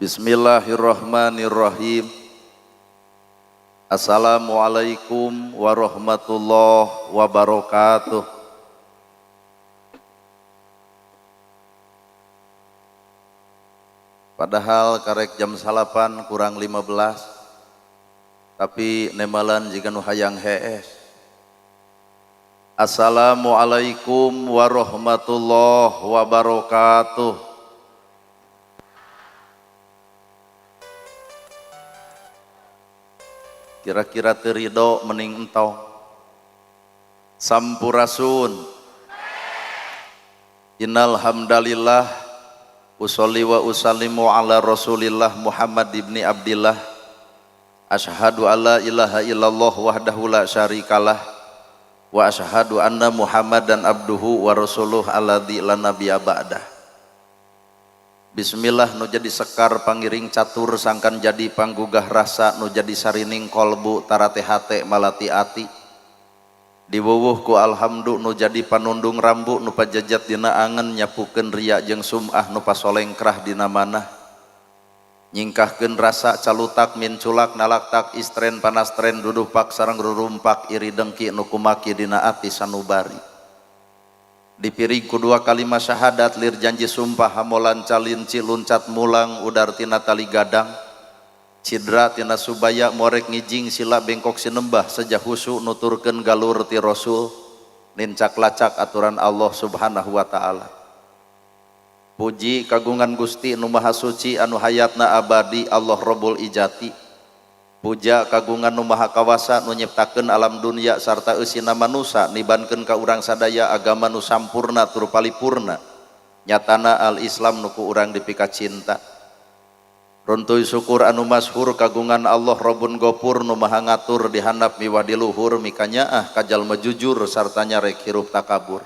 Bismillahirrahmanirrahim. Assalamualaikum warahmatullahi wabarakatuh. Padahal karek jam 8 kurang 15, tapi nemalan jiga nu hayang hees. Assalamualaikum warahmatullahi wabarakatuh. Kira-kira teu ridho mending entong. Sampurasun. Innal hamdalillah usolli wa usallimu ala Rasulillah Muhammad ibni Abdillah. Asyhadu alla ilaha illallah wahdahu la syarikalah wa asyhadu anna Muhammadan abduhu wa rasuluh alladzi la nabiyya ba'dah. Bismillah nu jadi sekar pangiring catur sangkan jadi panggugah rasa nu jadi sarining kolbu tarate hate malati ati. Diwuwuh ku alhamdu nu jadi panundung rambu nu pajajat dina angen nyapukeun ria jeung sum'ah nu pasolengkrah dina manah. Nyingkahkeun rasa calutak minculak nalaktak istren panastren dudupak sareng rurumpak iri dengki nu kumaki dina ati sanubari. Dipiring ku dua kalimat syahadat lir janji sumpah hamolan calinci luncat mulang udar tina tali gadang cidra tina subaya morek ngijing sila bengkok sinembah sejah husu nuturkeun galur ti rasul nincak lacak aturan Allah subhanahu wa ta'ala. Puji kagungan Gusti nu maha suci anu hayatna abadi Allah Rabbul Ijati. Puja kagungan nu maha kawasa nu nyiptakeun alam dunia sarta eusina manusa nibankeun ka urang sadaya agama nu sampurna tur palipurna nyatana al-Islam nu ku urang dipika cinta. Runtuy syukur anu masyhur kagungan Allah Rabbun Gopur nu maha ngatur di handap miwah di luhur mikanyaah ka jalma jujur sarta nyarek hirup takabur.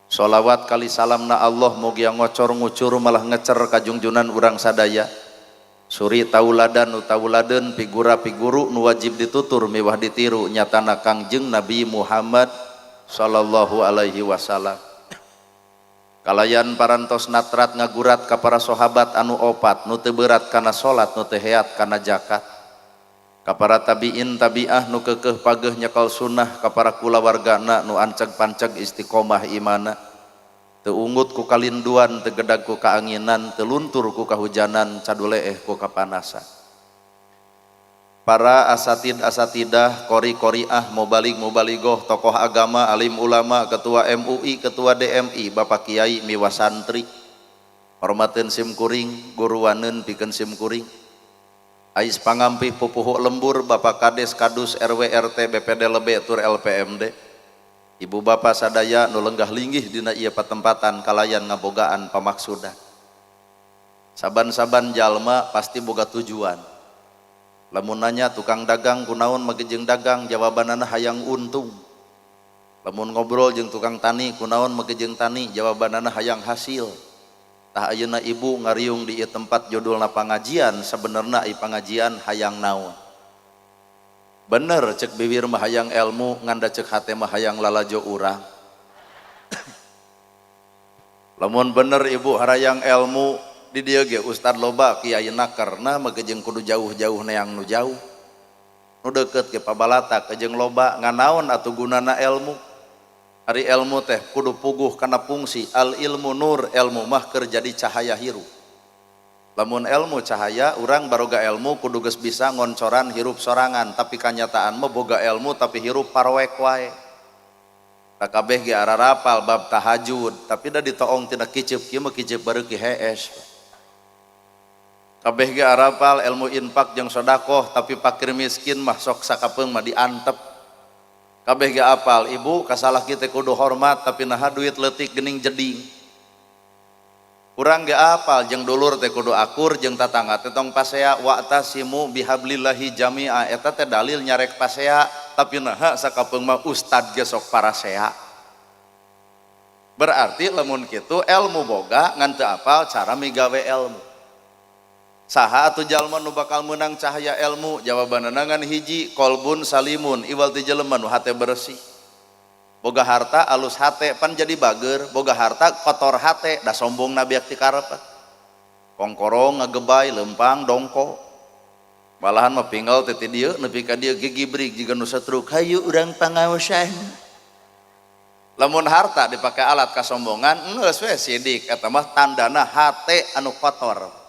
Sholawat kali salamna Allah mugia ngocor ngucur malah ngecer kajungjunan urang sadaya. Suri tauladan nu tauladeun figura figuru nu wajib ditutur miwah ditiru nyatana Kangjeng Nabi Muhammad sallallahu alaihi wasallam. Kalayan parantos natrat ngagurat ka para sahabat anu opat nu teu berat kana salat nu teu heat kana zakat. Ka para tabiin tabiah nu keukeuh pageuh nyekal sunnah ka para kulawargana nu anceg-panceg istiqomah imana. Teu ungut ku kalinduan, teu gedag ku kaanginan, teu luntur ku kahujanan, caduleeh ku kapanasan. Para asatid asatidah, kori koriah, mubalig mubaligoh, tokoh agama, alim ulama, ketua MUI, ketua DMI, bapak kiai, miwa santri. Hormateun sim kuring, guruwaneun pikeun sim kuring. Ais pangampih pupuhu lembur, bapak kades, kadus, RW, RT, BPD lebe, tur LPMD. Ibu bapak sadaya nu lenggah linggih dina ieu patempatan kalayan ngabogaan pamaksudan. Saban-saban jalma pasti boga tujuan. Lamun nanya tukang dagang kunaon make jeung dagang jawabanana hayang untung. Lamun ngobrol jeung tukang tani kunaon make jeung tani jawabanana hayang hasil. Tah ayeuna ibu ngariung di ieu tempat judulna pangajian sebenarna ieu pangajian hayang naon. Bener cek bibir mah hayang ilmu nganda cek hate mah hayang lalajo urang. Lamun bener ibu harayang ilmu di dieu ge ustad loba kiai nakerna mah jeung kudu jauh-jauh neang nu jauh. Nu deukeut ge pabalatak jeung loba nganaon atuh gunana ilmu. Ari ilmu teh kudu puguh kana fungsi al ilmu nur, ilmu mah keur jadi cahaya hirup. Lamun ilmu cahaya, urang baroga ilmu kudu geus bisa ngoncoran hirup sorangan, tapi kanyataan mah boga ilmu tapi hirup parowek wae. Kabeh ge ararapal bab tahajud, tapi da ditoong tina kiceup kieu mah kiceup bareuki hees. Kabeh ge arapal ilmu infak jeung sedekah, tapi fakir miskin mah sok sakapeung mah diantep. Kabeh ge apal ibu kasalah kieu teh kudu hormat, tapi naha duit leutik geuning jeding. Urang ge apal jeung dulur teh kudu akur jeung tatangga teh tong pasea wa'tasimu bihablillahi jami'a eta teh dalil nyarek pasea tapi naha sakapeung mah ustad ge sok parasea. Berarti lamun kitu ilmu boga ngan teu apal cara migawe ilmu. Saha atuh jalma nu bakal meunang cahaya ilmu? Jawabanna ngan hiji kolbun salimun iwal ti jelema nu hate bersih. Boga harta alus hate pan jadi bager, boga harta kotor hate da sombong nabi ti karep. Kongkorong ngagebay lempang dongko. Malahan mah pinggal teh ti dieu nepi ka dieu gigibrik jiga nu satruk hayu urang pangaosan. Lamun harta dipake alat kasombongan geus we sidik eta mah tandana hate anu kotor.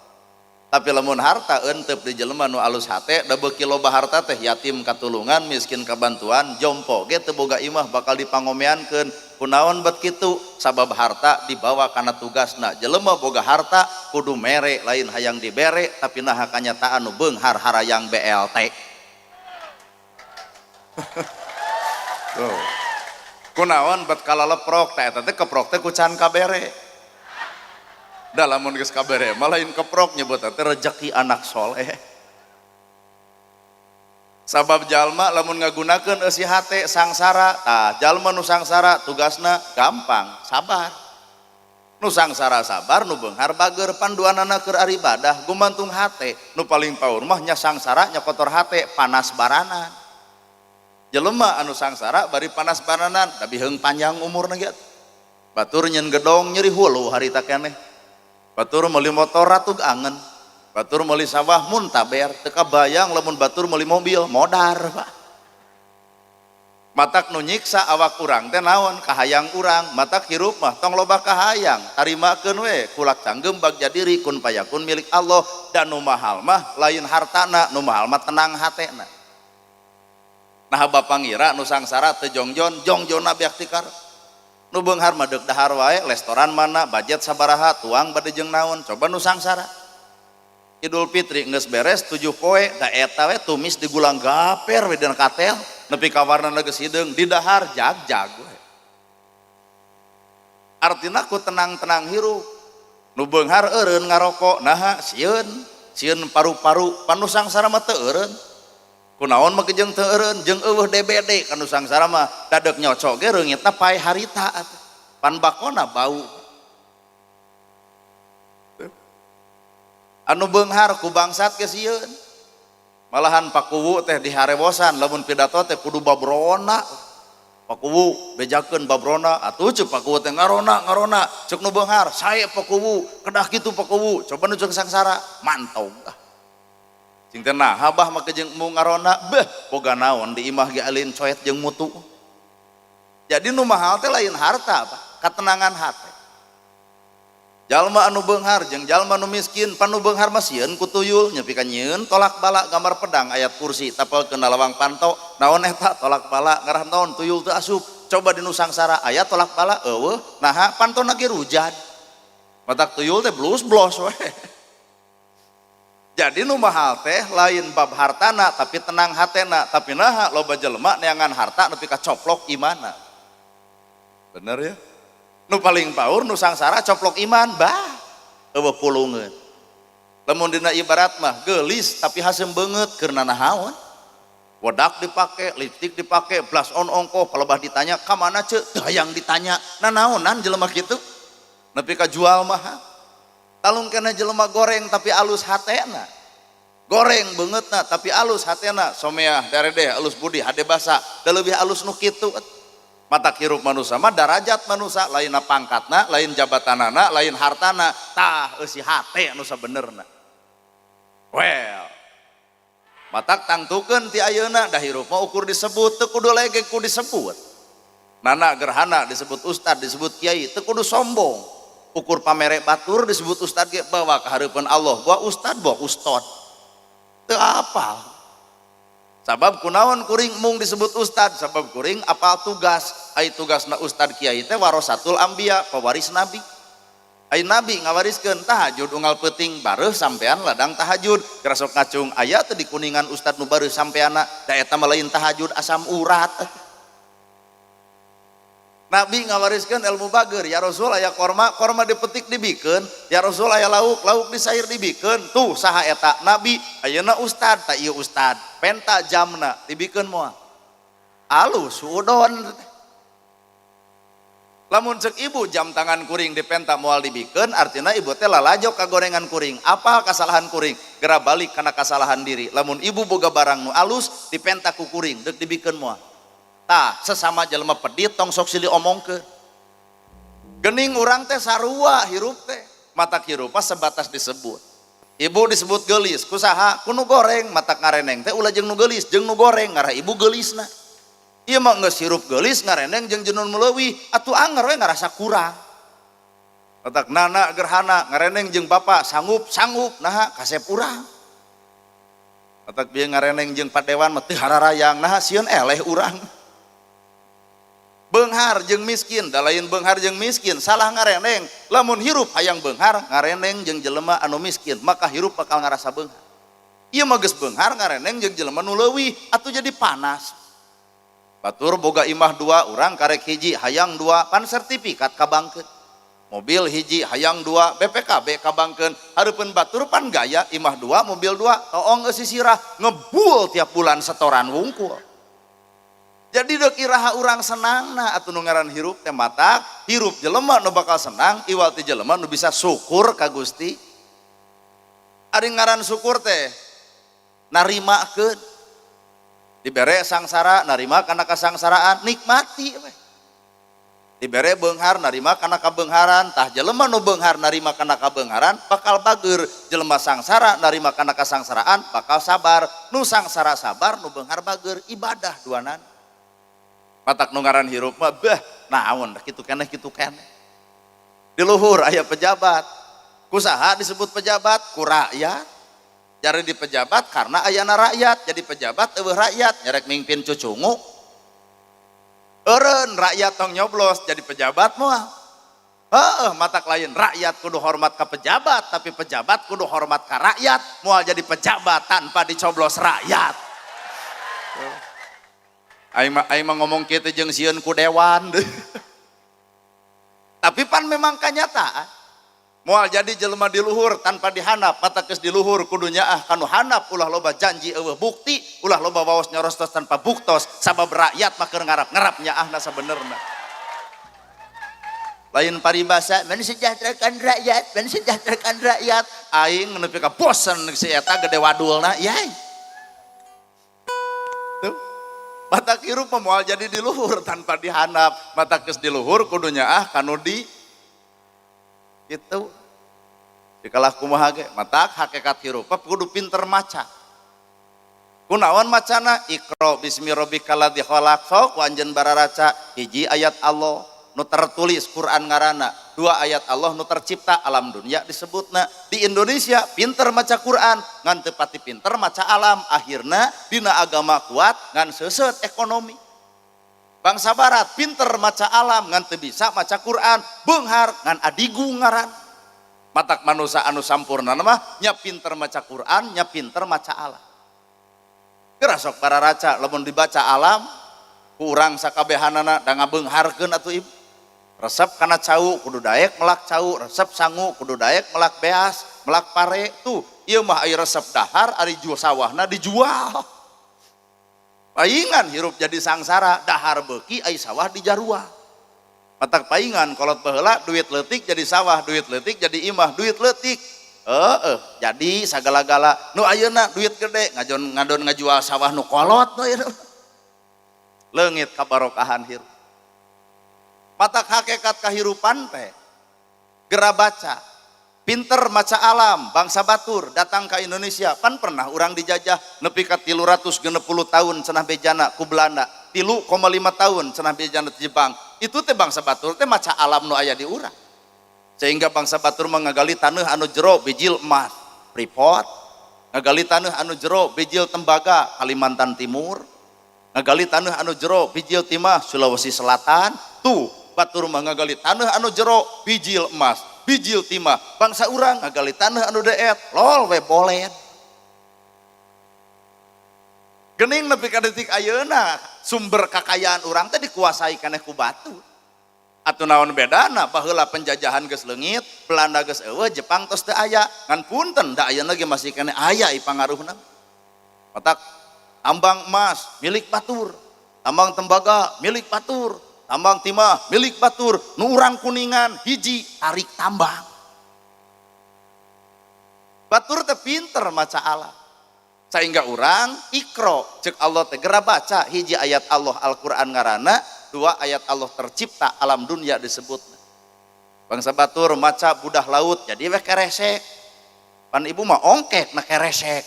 Tapi lamun harta entep di jelema nu alus hate da beuki loba harta teh yatim katulungan miskin kabantuan jompo ge teu boga imah bakal dipangomeankeun kunaon bet kitu sabab harta dibawa kana tugasna jelema boga harta kudu mere lain hayang dibere tapi naha kanyataan nu beunghar harayang BLT. Tuh. Kunaon bet kalaleprok teh eta teh keprok teh ku can kabere. Da lamun geus kabere mah lain keprok nyebut teh rejeki anak soleh. Sabab jalma lamun ngagunakeun eusi hate sangsara, tah jalma nu sangsara tugasna gampang, sabar. Nu sangsara sabar, nu beunghar bager panduanana keur aribadah gumantung hate. Nu paling paur mah nya sangsara nya kotor hate panas baranan. Jelema anu sangsara bari panas baranan da biheung panjang umurna ge. Batur nyeun gedong nyeri hulu harita keneh. Batur meuli motor ratug angen, batur meuli sawah muntaber, teu kabayang lamun batur meuli mobil modar Pak. Matak nu nyiksa awak urang teh naon kahayang urang, matak hirup mah tong loba kahayang, tarimakeun we kulak canggem bagja diri kun payakun milik Allah dan nu mahal mah lain hartana, nu mahal mah tenang hatena. Nah bapak ngira nu sangsara teu jongjon, jongjonna beak tikar. Nu beunghar mah deuk dahar wae, restoran mana, budget sabaraha, tuang bade jeung naon, coba nu sangsara. Idul Fitri geus beres 7 poe, da eta we tumis digulang gaper we dina katel, nepi ka warnana geus hideung, di dahar jag-jag we. Artina ku tenang-tenang hirup. Nu beunghar eureun ngarokok, naha sieun, sieun paru-paru, pan nu sangsara mah teu eureun. Kunaon mah jeung teu eureun jeung eueuh DBD ka nu sangsara mah dadek nyocok ge reungitna pae harita atuh. Pan bakona bau. Anu beunghar ku bangsat ge sieun. Malahan pakuwu teh diharewosan lamun pidato teh kudu babrona. Pakuwu bejakeun babrona atuh ceuk pakuwu teh ngarona ngarona ceuk nu beunghar sae pakuwu kedah kitu pakuwu coba nu ceuk sangsara mantog ah. Cing teh naha bah make jeung embung ngarona beuh boga naon di imah ge alin coet jeung mutu. Jadi nu mahal teh lain harta Pak, katenangan hate. Jalma anu beunghar jeung jalma anu miskin, pan nu beunghar mah sieun ku tuyul nepi ka nyieun tolak bala gambar pedang ayat kursi tapelkeun na lawang panto naon eta tolak bala ngarah naon tuyul teu asup. Coba di nu sangsara aya tolak bala eueuh naha pantona ge rujad. Matak tuyul teh blus-blos we. Jadi nu mahal teh lain bab hartana tapi tenang hatena, tapi naha loba jelema neangan harta nepi ka coplok imana. Bener ya? Nu paling paur nu sangsara coplok iman bah eueuh pulungeun. Lamun dina ibarat mah geulis tapi haseum beungeut keur nanahaon. Wedak dipake, lipstik dipake, blush on ongkoh, palebah ditanya ka mana ceuk? Teu hayang ditanya. Nanaonan jelema kitu? Nepi ka jual mah. Talung kena jelema goreng tapi alus hatena. Goreng beungeutna tapi alus hatena, someah daredeh alus budi hade basa, da leuwih alus nu kitu. Matak hirup manusia mah darajat manusia lainna pangkatna, lain jabatanana, lain hartana, tah eusi hate nu sabenerna. Well, matak tangtukeun ti ayeuna da hirup mah ukur disebut teu kudu lege ku disebut. Nana gerhana disebut ustad, disebut kiai, teu kudu sombong. Ukur pamere batur disebut ustad ge bawa ka hareupeun Allah, bawa ustad bawa ustad. Teu apal. Sabab kunaon kuring mung disebut ustad, sabab kuring apal tugas. Ai tugasna ustad kiai teh warasatul anbiya, pewaris nabi. Ai nabi ngawariskeun tahajud unggal peuting bareuh sampean ladang tahajud, gerasok ngacung aya teh di kuningan ustad nu bareuh sampeanna, da eta mah lain tahajud asam urat. Nabi ngawariskeun ilmu bager, ya Rasul aya korma, korma dipetik dibikeun, ya Rasul aya lauk, lauk disair dibikeun. Tuh saha eta nabi, ayeuna ustad, ta ieu ustad, penta jamna dibikeun moal. Alus suudon. Lamun cek ibu jam tangan kuring dipenta moal dibikeun, artina ibu teh lalajo ka gorengan kuring, apal kasalahan kuring, gera balik kana kasalahan diri. Lamun ibu boga barang nu alus dipenta ku kuring, deuk dibikeun moal. Tah, sesama jelema pedit tong sok silih omongkeun. Gening urang teh sarua hirup teh. Matak hirup sebatas disebut. Ibu disebut gelis, ku saha? Ku nu goreng, matak ngareneng teh ulah jeung nu geulis, jeung nu goreng ngarah ibu geulisna. Ieu mah geus hirup geulis ngareneng jeung jenun meleuwih, atuh anger we ngarasa kurang. Matak nana gerhana ngareneng jeung bapak sanggup sanggup naha kasep urang. Matak bieu ngareneng jeung padewan mah teu hararayang naha sieun eleh urang. Beunghar jeung miskin, da lain beunghar jeung miskin, salah ngareneng. Lamun hirup hayang beunghar, ngareneng jeung jelema anu miskin, maka hirup bakal ngarasa beunghar. Ieu mah geus beunghar ngareneng jeung jelema nu leuwih, atuh jadi panas. Batur boga imah dua, urang karek hiji, hayang dua, pan sertifikat kabangkeun. Mobil hiji, hayang dua, BPKB kabangkeun. Hareupeun batur pan gaya, imah dua, mobil dua, toong eusi sirah, ngebul tiap bulan setoran wungkul. Jadi dek iraha urang senangna atuh nu ngaran hirup teh matak hirup jelema nu bakal senang iwal ti jelema nu bisa syukur ka Gusti. Ari ngaran syukur teh narimakeun. Dibere sangsara narima kana kasangsaraan nikmati we. Dibere beunghar narima kana kabeungharan, tah jelema nu beunghar narima kana kabeungharan bakal bager, jelema sangsara narima kana kasangsaraan bakal sabar, nu sangsara sabar nu beunghar bager, ibadah duanan. Matak nu ngaran hirup mah beh naon kitu keneh kitu keneh. Di luhur aya pejabat, kusaha disebut pejabat? Ku rakyat. Jare di pejabat karena ayana rakyat, jadi pejabat eueuh rakyat nyerek mimpin cucungu. Eureun rakyat tong nyoblos jadi pejabat moal. Heeh, matak lain rakyat kudu hormat ka pejabat, tapi pejabat kudu hormat ka rakyat, moal jadi pejabat tanpa dicoblos rakyat. Aing mah ngomong kieu teh jeung sieun ku dewan. Tapi pan memang kenyataan. Moal jadi jelema di luhur tanpa dihandap, mata geus di luhur kudu nyaah kanu handap, ulah loba janji eueuh bukti, ulah loba waos nyorostos tanpa buktos, sabab rakyat mah keur ngarap-ngarap nyaahna sabenerna. Lain paribasa mensejahterakan rakyat, mensejahterakan rakyat, aing nepi ka bosen si eta gede wadulna, yai. Tuh. Mata hirup mah moal jadi di luhur tanpa dihandap, mata geus di luhur kudu nyaah kanu di gitu. Dikalah kumaha ge matak hakikat hirup kudu pinter maca. Kunaon macana? Iqra bismi rabbikal ladzi khalaq. Sok ku anjeun bararaca hiji ayat Allah nu tertulis Quran ngaranna, dua ayat Allah nu tercipta alam dunia disebutna. Di Indonesia pinter maca Quran ngan teu pati pinter maca alam, akhirna dina agama kuat ngan seuseut ekonomi. Bangsa barat pinter maca alam ngan teu bisa maca Quran, beunghar ngan adigu ngaran. Matak manusia anu sampurna mah nya pinter maca Quran, nya pinter maca alam. Geura sok bararaca lamun dibaca alam ku urang sakabehanana da ngabeungharkeun atuh ibu. Resep kana cau kudu daek melak cau, resep sangu kudu daek melak beas, melak pare tuh. Ieu mah aya resep dahar ari jual sawahna dijual. Paingan hirup jadi sangsara, dahar beuki ai sawah dijarua. Matak paingan kolot baheula duit leutik jadi sawah, duit leutik jadi imah, duit leutik. Heeh, jadi sagala-gala nu ayeuna duit gede ngajon ngadon ngajual sawah nu kolot nu ayeuna. Leungit kabarokahan hirup. Matak hakikat kahirupan teh gera baca, pinter maca alam, bangsa batur datang ke Indonesia, pan pernah urang dijajah nepi ka 360 tahun cenah bejana ku Belanda, 3,5 tahun cenah bejana ti Jepang. Itu teh bangsa batur teh maca alam nu aya di urang. Sehingga bangsa batur mengagali taneuh anu jero bijil emas, Freeport, ngagali taneuh anu jero bijil tembaga, Kalimantan Timur, ngagali taneuh anu jero bijil timah, Sulawesi Selatan. Tuh batur mah ngagali taneuh anu jero bijil emas, bijil timah. Bangsa urang ngagali taneuh anu deet, lol we bolet. Gening nepi ka detik ayeuna sumber kakayaan urang teh dikuasai keneh ku batur. Atuh naon bedana baheula penjajahan geus leungit, Belanda geus eueuh, Jepang tos teu aya. Ngan punten da ayeuna ge masih keneh aya pangaruhna. Matak tambang emas milik batur, tambang tembaga milik batur, tambang timah milik batur, nu urang Kuningan hiji tarik tambang. Batur teh pinter maca alam. Sehingga urang ikro cek Allah teh gera baca hiji ayat Allah Al-Qur'an ngaranna, dua ayat Allah tercipta alam dunia disebutna. Bangsa batur maca budah laut jadi weh keresek. Pan ibu mah ongkek na keresek.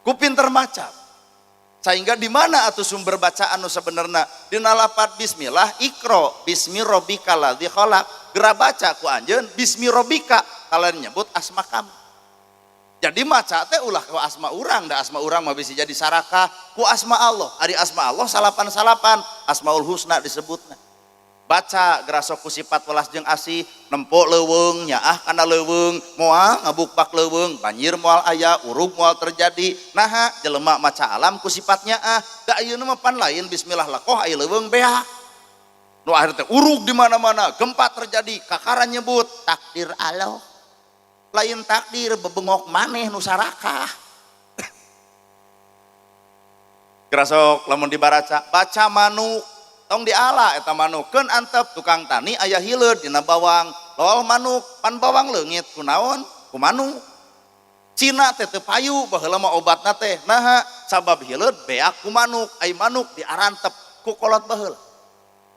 Ku pinter maca. Sehingga di mana atuh sumber bacaan nu sebenarna? Dina lapat bismillah ikro bismi rabbikal ladzi khalaq. Geura baca ku anjeun bismi rabbika kalian nyebut asma kamu. Jadi maca teh ulah ku asma urang, da asma urang mah bisa jadi sarakah ku asma Allah. Ari asma Allah salapan-salapan, asmaul husna disebutna. Baca gerasok ku sifat welas jeung asih, nempo leuweung nyaah kana leuweung, moal ngabukbak leuweung, banjir moal aya, urug moal terjadi. Naha jelema maca alam ku sifatnya ah, da ayeuna mah pan lain bismillah lakoh aya leuweung beak. Nu akhir teh urug di mana-mana, gempa terjadi, kakara nyebut takdir Allah. Lain takdir bebengok maneh nu sarakah. Gerasok lamun dibaraca, baca manuk tong diala eta manuk keun antep tukang tani aya hileud dina bawang, lol manuk pan bawang leungit kunaon ku manuk. Cina teh teu payu baheula mah obatna teh naha sabab hileud beak ku manuk, ai manuk diarantep ku kolot baheula.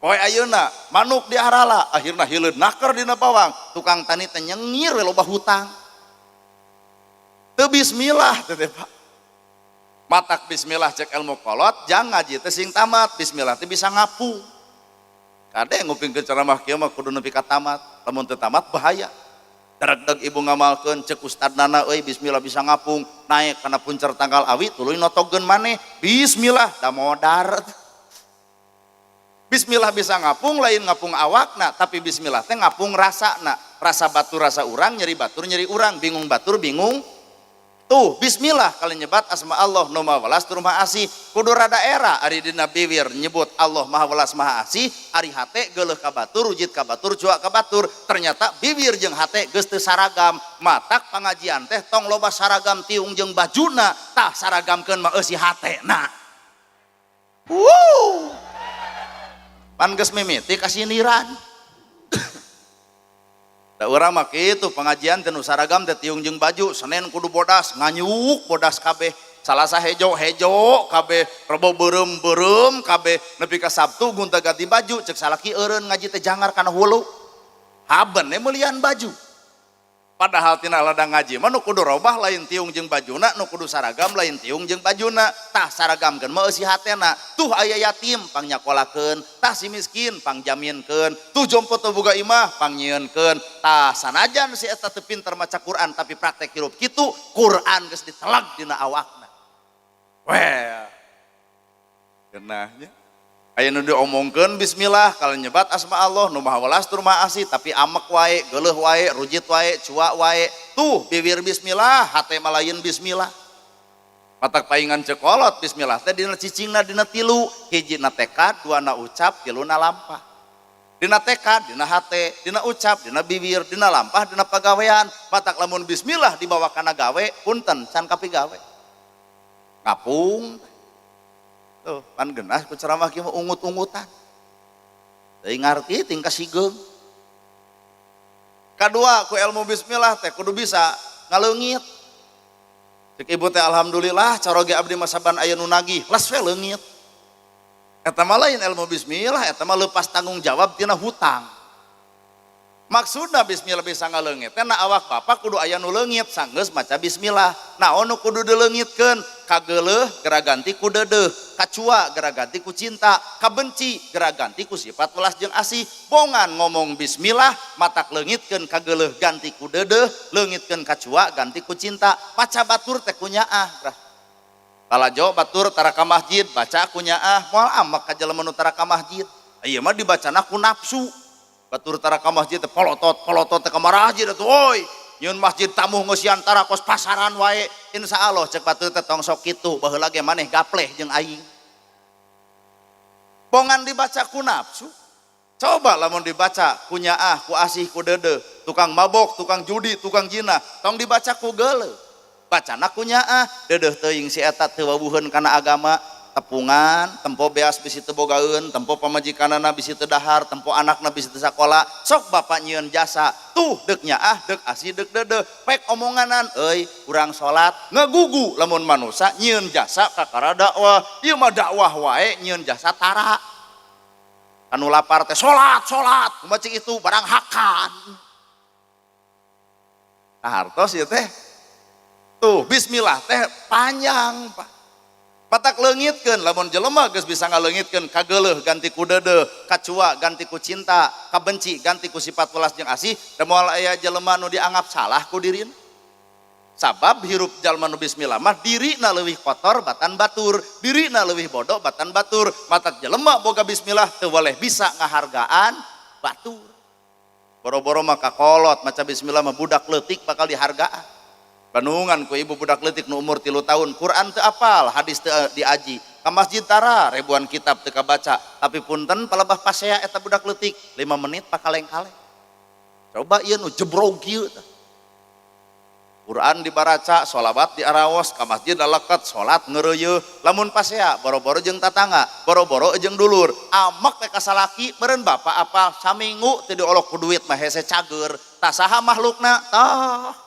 Poe ayeuna manuk diarala akhirna hileud naker dina bawang, tukang tani teh nyengir we loba hutang. Teu bismillah teh teh Pak. Matak bismillah cek ilmu kolot, jang ngaji teh sing tamat, bismillah teh bisa ngapung. Kade ngupingkeun ceramah kieu mah kudu nepi ka tamat, lamun teu tamat bahaya. Daregdeg ibu ngamalkeun cek ustad nana euy bismillah bisa ngapung, naik kana puncer tanggal awi tuluy notogeun maneh, bismillah da modar. Bismillah bisa ngapung lain ngapung awakna, tapi bismillah teh ngapung rasana, rasa batur rasa urang, nyeri batur nyeri urang, bingung batur bingung. Tuh bismillah kali nyebat asma Allah nu maha welas tur maha asih, kudu rada era ari dina biwir nyebut Allah maha welas maha asih, ari hate geuleuh ka batur, rujit ka batur, cuak ka batur, ternyata bibir jeung hate geus teu saragam. Matak pangajian teh tong loba saragam tiung jeung bajuna, tah saragamkeun mah eusi hatena. Wuh. Pan geus mimiti kasiniran. Da urang mah kitu pengajian teh nu saragam teh tiung jeung baju, Senin kudu bodas, nganyuk bodas kabeh, Salasa hejo hejo kabeh, Rebo beureum beureum kabeh, nepi ka Sabtu gonta ganti baju, cek salaki eureun ngaji teh jangar kana hulu. Haben we meulian baju. Padahal tina ladang ngaji mah nu kudu robah lain tiung jeung bajuna, nu kudu saragam lain tiung jeung bajuna, tah saragamkeun mah eusi hatena. Tuh aya yatim pangnyakola,keun, tah si miskin pangjaminkeun, tuh jompo teu boga imah pangnyieunkeun. Tah sanajan si eta teu pinter maca Quran tapi praktek hirup kitu, Quran geus ditelag dina awakna. Well, genahnya. Aya nu diomongkeun bismillah kalau nyebat asma Allah nu maha welas tur maha asih, tapi amek wae, geuleuh wae, rujit wae, cuak wae. Tuh bibir bismillah, hate mah lain bismillah. Matak paingan cekolot bismillah teh dina cicingna dina tilu, hiji na tekad, dua na ucap, tilu na lampah. Dina tekad, dina hate, dina ucap, dina bibir, dina lampah, dina pagawean. Matak lamun bismillah dibawa kana gawe, punten can kapigawe. Ngapung. Tuh, pan genah ku ceramah kieu mah ungut-ungutan. Teuing ngarti ting kasigeung. Kadua ku ilmu bismillah teh kudu bisa ngaleungit. Cek ibu teh alhamdulillah caroge abdi mah saban aya nu nagih, les we leungit. Eta mah lain ilmu bismillah, eta mah lepas tanggung jawab tina hutang. Maksudna bismillah bisa ngaleungit teh na awak bapak kudu aya nu leungit sanggeus maca bismillah. Naon nu kudu dileungitkeun? Kageuleuh geraganti ku deudeuh, kacua geraganti ku cinta, kabenci geraganti ku sifat welas jeung asih. Bongan ngomong bismillah matak leungitkeun kageuleuh ganti ku deudeuh, leungitkeun kacua ganti ku cinta. Maca batur teh kunyaah. Kalajo batur tara ka masjid, baca kunyaah, moal amek ka jelema nu tara ka masjid. Ieu mah dibacana ku nafsu. Batur tara ka masjid teh polotot, polotot teh ka masjid atuh oi. Nyieun masjid tamuh ngeusian tara kos pasaran wae. Insya Allah cek batur teh tong sok kitu, baheula ge maneh gapleh jeung aing. Bongan dibaca ku nafsu. Coba lamun dibaca ku nyaah, ku asih, ku deudeuh, tukang mabok, tukang judi, tukang zina, tong dibaca ku geuleuh. Bacana ku nyaah, deudeuh teuing si eta teu wawuheun kana agama, tepungan, tempo beas bisi teu bogaeun, tempo pamajikanana bisi teu dahar, tempo anakna bisi teu sakola, sok bapak nyieun jasa, tuh deuk nyaah, deuk asih, deuk deudeuh, pek omonganan, euy, urang salat, ngagugu lamun manusa nyieun jasa kakara dakwah, ieu mah dakwah wae nyieun jasa tara. Anu lapar teh salat salat kumaha cik itu barang hakan. Nah, hartos ieu teh. Tuh bismillah teh panjang Pak. Patak leungitkeun lamun jelema geus bisa ngaleungitkeun kageuleuh ganti ku deudeuh, kacua ganti ku cinta, kabenci ganti ku sifat welas jeung asih, da moal aya jelema nu dianggap salah ku dirina. Sabab hirup jalma nu bismillah mah dirina leuwih kotor batan batur, dirina leuwih bodoh batan batur. Matak jelema boga bismillah teu boleh bisa ngahargaan batur. Boro-boro mah kakolot maca bismillah mah budak leutik bakal dihargaan. Bandungan ku ibu budak leutik nu umur 3 tahun, Quran teu apal, hadis teu diaji, ka masjid tara ribuan kitab teu kabaca, tapi punten palebah pasea eta budak leutik 5 menit pakaleng-kaleng. Coba ieu nu jebrog kieu tah. Quran dibaraca, sholawat diaraos, ka masjid laleket, salat ngeureuyeuh, lamun pasea boro-boro jeung tatangga, boro-boro jeung dulur, amek teh ka salaki meureun bapa apal saminggu teu diolok ku duit mah hese cager, tah saha makhlukna tah.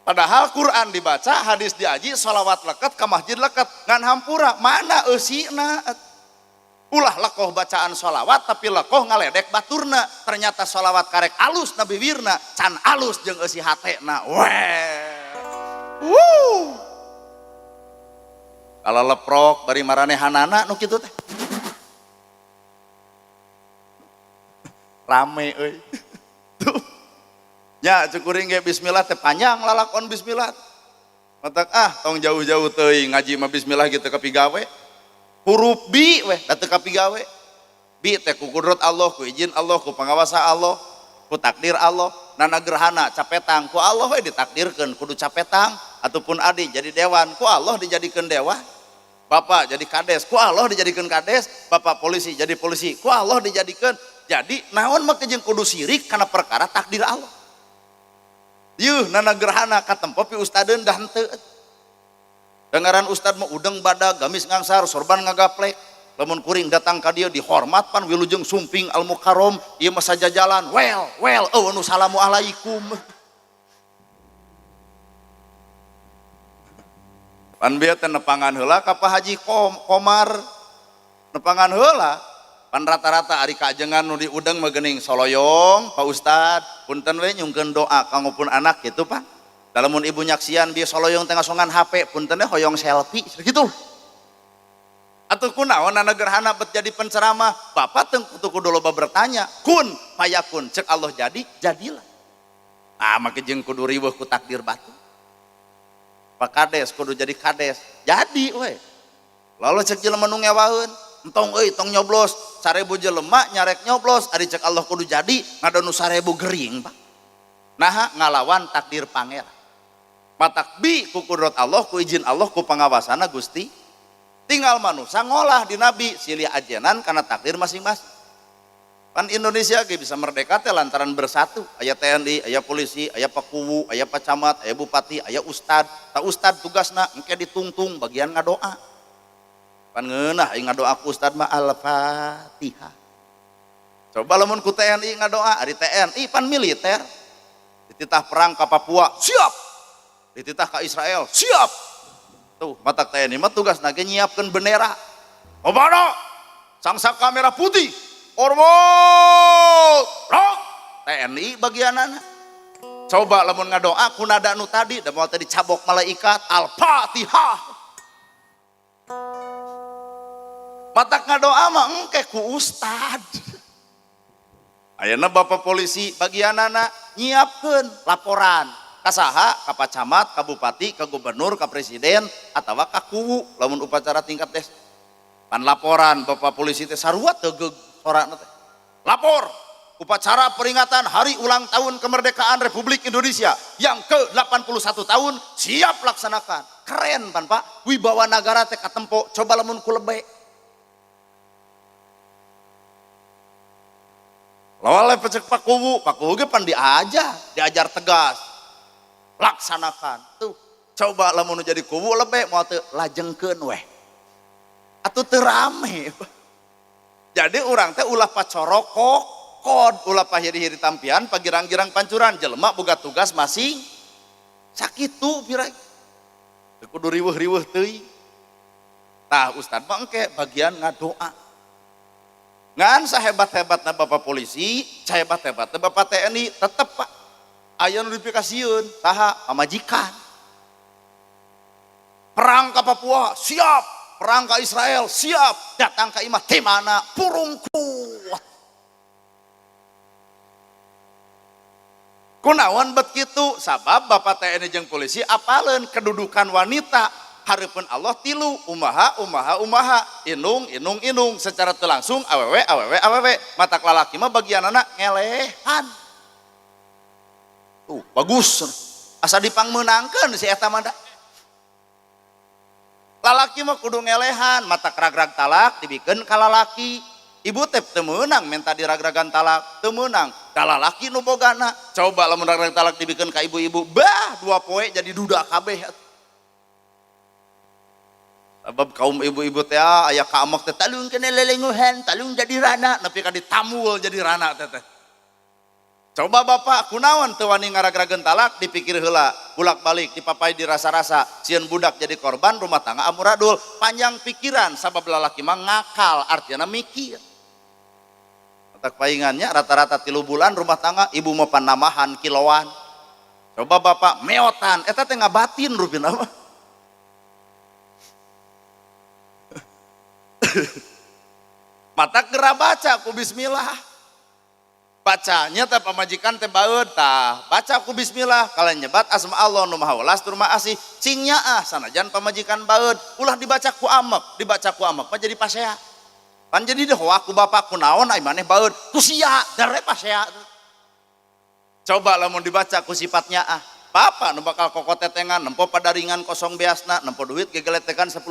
Padahal Quran dibaca, hadis diaji, sholawat leket, ka masjid leket, ngan hampura mana eusina. Ulah lekoh bacaan sholawat tapi lekoh ngaledek baturna. Ternyata sholawat karek alus Nabi Wirna, can alus jeung eusi hatena. Weh. Wuh. Kalau leprok bari maranehanana nu kitu teh. Rame euy. Tuh. Ya cukuring ge bismillah teh panjang lalakon bismillah. Matak ah tong jauh-jauh teuing ngaji mah bismillah gitu ka pigawe. Huruf bi weh da teu ka pigawe. Bi teh ku kudrat Allah, ku izin Allah, ku pangawasa Allah, ku takdir Allah. Nana gerhana capetang ku Allah we ditakdirkeun kudu capetang ataupun adi jadi dewan ku Allah dijadikeun dewan. Bapak jadi kades ku Allah dijadikeun kades, bapak polisi jadi polisi ku Allah dijadikeun. Jadi naon mah jeung kudu sirik kana perkara takdir Allah. Yuh nana gerhana katempo pi ustadeun dah henteu. Dengaran ustad mah udeng badag, gamis ngangsar, sorban ngagaplek. Lamun kuring datang ka dieu dihormat pan wilujeng sumping al mukarrom, ieu mah sajajalan. Well, well, eueuh nu salamu alaikum. Pan bieu teh nepangan heula ka Pak Haji Komar. Nepangan heula. Pan rata-rata ari kaajengan nu diudeng mah geuning soloyong, Pak Ustad, punten we nyungkeun doa kanggo pun anak gitu Pak. Lamun ibu nyaksian bieu soloyong teh ngasongan HP, punten we hoyong selfie gitu. Atuh kunaon nana gerhana bet jadi penceramah, bapak teu kudu loba bertanya, kun payakun cek Allah jadi, jadilah. Ah make jeung kudu riweuh ku takdir batu. Pak Kades kudu jadi kades, jadi we. Lalu cek jelema nu ngewaeun, entong euy tong nyoblos, 1000 jelema nyarek nyoblos, ari cek Allah kudu jadi, ngadonu 1000 gering Pak. Naha ngalawan takdir pangeran. Matak bi ku kudrat Allah, ku izin Allah, ku pangawasana Gusti. Tinggal manusia ngolah di Nabi silih ajenan karena takdir masing-masing. Pan Indonesia ge bisa merdeka teh lantaran bersatu. Aya TNI, aya polisi, aya pakuwu, aya pacamat, aya bupati, aya ustad. Ta ustad tugasna engke ditungtung bagian ngadoa. Pan ngeunah aing ngadoa ku ustad mah Al-Fatihah. Coba lamun ku TNI ngadoa, ari TNI pan militer. Dititah perang ka Papua, siap. Dititah ka Israel, siap. Tuh, matak TNI mah tugasna ge nyiapkeun bendera. Komando, sangsaka merah putih. Hormat. Rok. TNI bagianana. Coba lamun ngadoa ku nada nu tadi, da moal teh dicabok malaikat Al-Fatihah. Matak ngadoa mah engke ku ustad. Ayeuna bapak polisi bagianana nyiapkeun laporan ka saha, ka pak camat, ka bupati, ka gubernur, ka presiden atawa ka kuwu lamun upacara tingkat desa. Pan laporan bapak polisi teh sarua teu sorana teh. Lapor upacara peringatan hari ulang tahun kemerdekaan Republik Indonesia yang ke-81 tahun siap laksanakan. Keren pan Pak, wibawa nagara teh katempo coba lamun ku lebe. Lawale pecek Pak Kuwu, Pak Kuwu ge pan diajar, diajar tegas. Laksanakan. Tuh, coba lamun jadi kuwu lebe moal teu lajengkeun weh. Atuh teu rame. Jadi urang teh ulah pacorokok kod, ulah pahiri-hiri tampian, pagirang-girang pancuran, jelema boga tugas masing sakitu pirai. Teu kudu riweuh-riweuh teuing. Tah ustad mah engke bagian ngadoa. Ngan sahebat-hebatna bapak polisi, sahebat-hebatna bapak TNI, tetep Pak aya nu dipikasieun saha? Pamajikan. Perang ke Papua siap, perang ke Israel siap, datang ke imah di mana purung kuat. Kunaon bet kitu? Sabab bapak TNI jeung polisi apaleun kedudukan wanita hareupeun Allah tilu, umaha umaha umaha, inung inung inung, secara teu langsung awewe awewe awewe, matak lalaki mah bagianana ngelehan. Tuh bagus, asa dipangmeunangkeun si eta mah da. Lalaki mah kudu ngelehan, matak ragrag talak dibikeun ka lalaki. Ibu teh teu meunang minta diragragan talak, teu meunang ka lalaki nu bogana. Coba lamun ragrag talak dibikeun ka ibu-ibu, bah 2 poe jadi duda kabeh. Sebab kaum ibu-ibu teh aya ka amek teh talung kena lelenguhan, talung jadi rana, nepi ka ditamul jadi rana teh teh. Coba bapak kunaon teu wani ngaragrageun talak, dipikir heula, bolak-balik dipapai dirasa-rasa, sieun budak jadi korban rumah tangga amuradul, panjang pikiran sabab lalaki mah ngakal, artinya mikir. Otak paingannya rata-rata 3 bulan rumah tangga ibu mah panamahan kiloan. Coba bapak meotan, eta teh ngabatin rupina mah. Mata geura baca ku bismillah. Bacanya teh pamajikan teh baeud tah, baca ku bismillah kalian nyebat asma Allah nu maha welas tur maha asih, cing nyaah sanajan pamajikan baeud, ulah dibaca ku amek, dibaca ku amek mah jadi pasea. Pan jadi deh ku bapak ku naon ai maneh baeud, ku sia dare pasea. Coba lamun dibaca ku sifat nyaah, bapak nu bakal kokotetengan, nempo padaringan kosong beasna, nempo duit gegeletekan 10.000,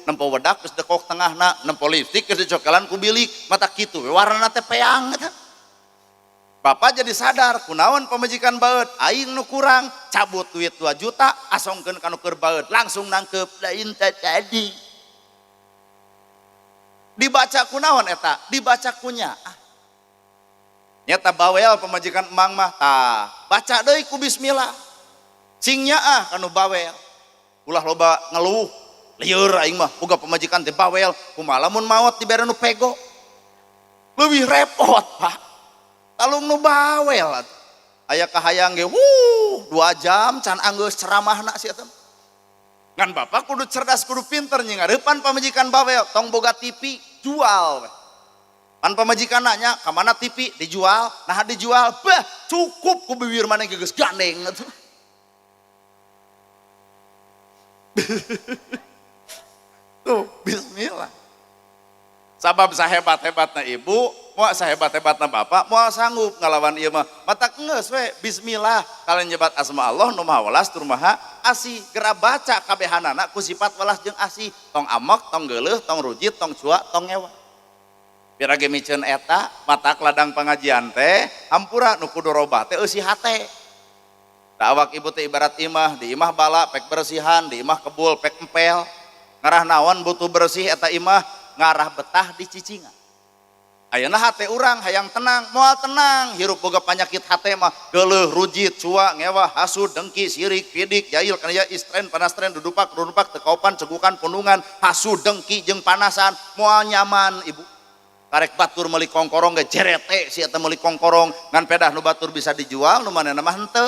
nempo wedak geus dekok tengahna, nempo lipstik geus dicokelan ku bilik, mata kitu we warnana teh peang eta. Bapak jadi sadar kunaon pamajikan baeud, aing nu kurang, cabut duit 2 juta asongkeun ka nu keur baeud, langsung nangkep lain teh tadi. Dibaca kunaon eta? Dibaca kunya. Ah. Nyata bawel pamajikan emang mah tah, baca deui ku bismillah. Cing nyaah kanu bawel. Ulah loba ngeluh, lieur aing mah boga pamajikan teh bawel, kumaha lamun maot dibere nu pego. Leuwih repot, Pak. Talung nu bawel atuh. Aya kahayang ge, wuh, 2 jam can anggeus ceramahna si eta. Ngan bapak kudu cerdas, kudu pinter nyingareupan pamajikan bawel, tong boga TV, jual we. Pan pamajikan nanya, ka mana TV? Dijual, nah dijual, bah cukup ku bibir maneh geus gandeng atuh. Tuh, bismillah. Sabab sahebat-hebatna ibu, moal sahebat-hebatna bapak, moal sanggup ngalawan ieu mah. Matak geus we, bismillah. Kalian nyebat asma Allah nu maha welas tur maha asih. Gera baca kabehanana ku sifat welas jeung asih. Tong amek, tong geuleuh, tong rujit, tong cua, tong ngewa. Pirage miceun eta, matak ladang pengajian teh, hampura nu kudu robah teh eusi hate. Da awak ibu teh ibarat imah, di imah bala pek bersihan, di imah kebul pek empel. Ngarah naon butuh bersih eta imah, ngarah betah di cicingan. Ayeuna hate urang hayang tenang, moal tenang, hirup boga panyakit hate mah, geuleuh, rujit, cua, ngewa, hasud, dengki, sirik, pidik, jail, kana istren, panastren, dudupak, dudupak, teu kaopan, cegukan, pundungan, hasud, dengki jeung panasan, moal nyaman ibu. Karek batur meuli kongkorong ge jerete si eta meuli kongkorong, ngan pedah nu batur bisa dijual, nu manehna mah henteu.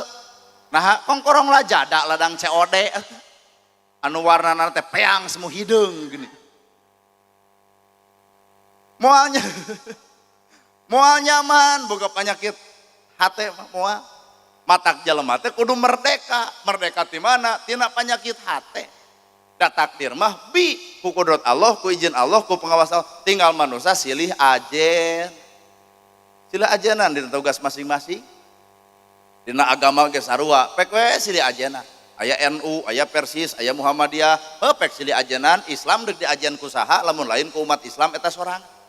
Nah, kongkorong lajada ladang COD anu warnana teh peang semu hideung gini. Moalnya moal nyaman boga penyakit hate mah moal. Matak jelema teh kudu merdeka. Merdeka ti mana? Tina penyakit hate. Da takdir mah bi ku kudrat Allah, ku izin Allah, ku pengawas Allah. Tinggal manusia silih ajen. Silih ajenan dina tugas masing-masing. Dina agama ge sarua, pek we silih ajenan. Aya NU, aya Persis, aya Muhammadiyah, heuh pek silih ajenan. Islam deuk diajen ku saha lamun lain ku umat Islam eta sorangan.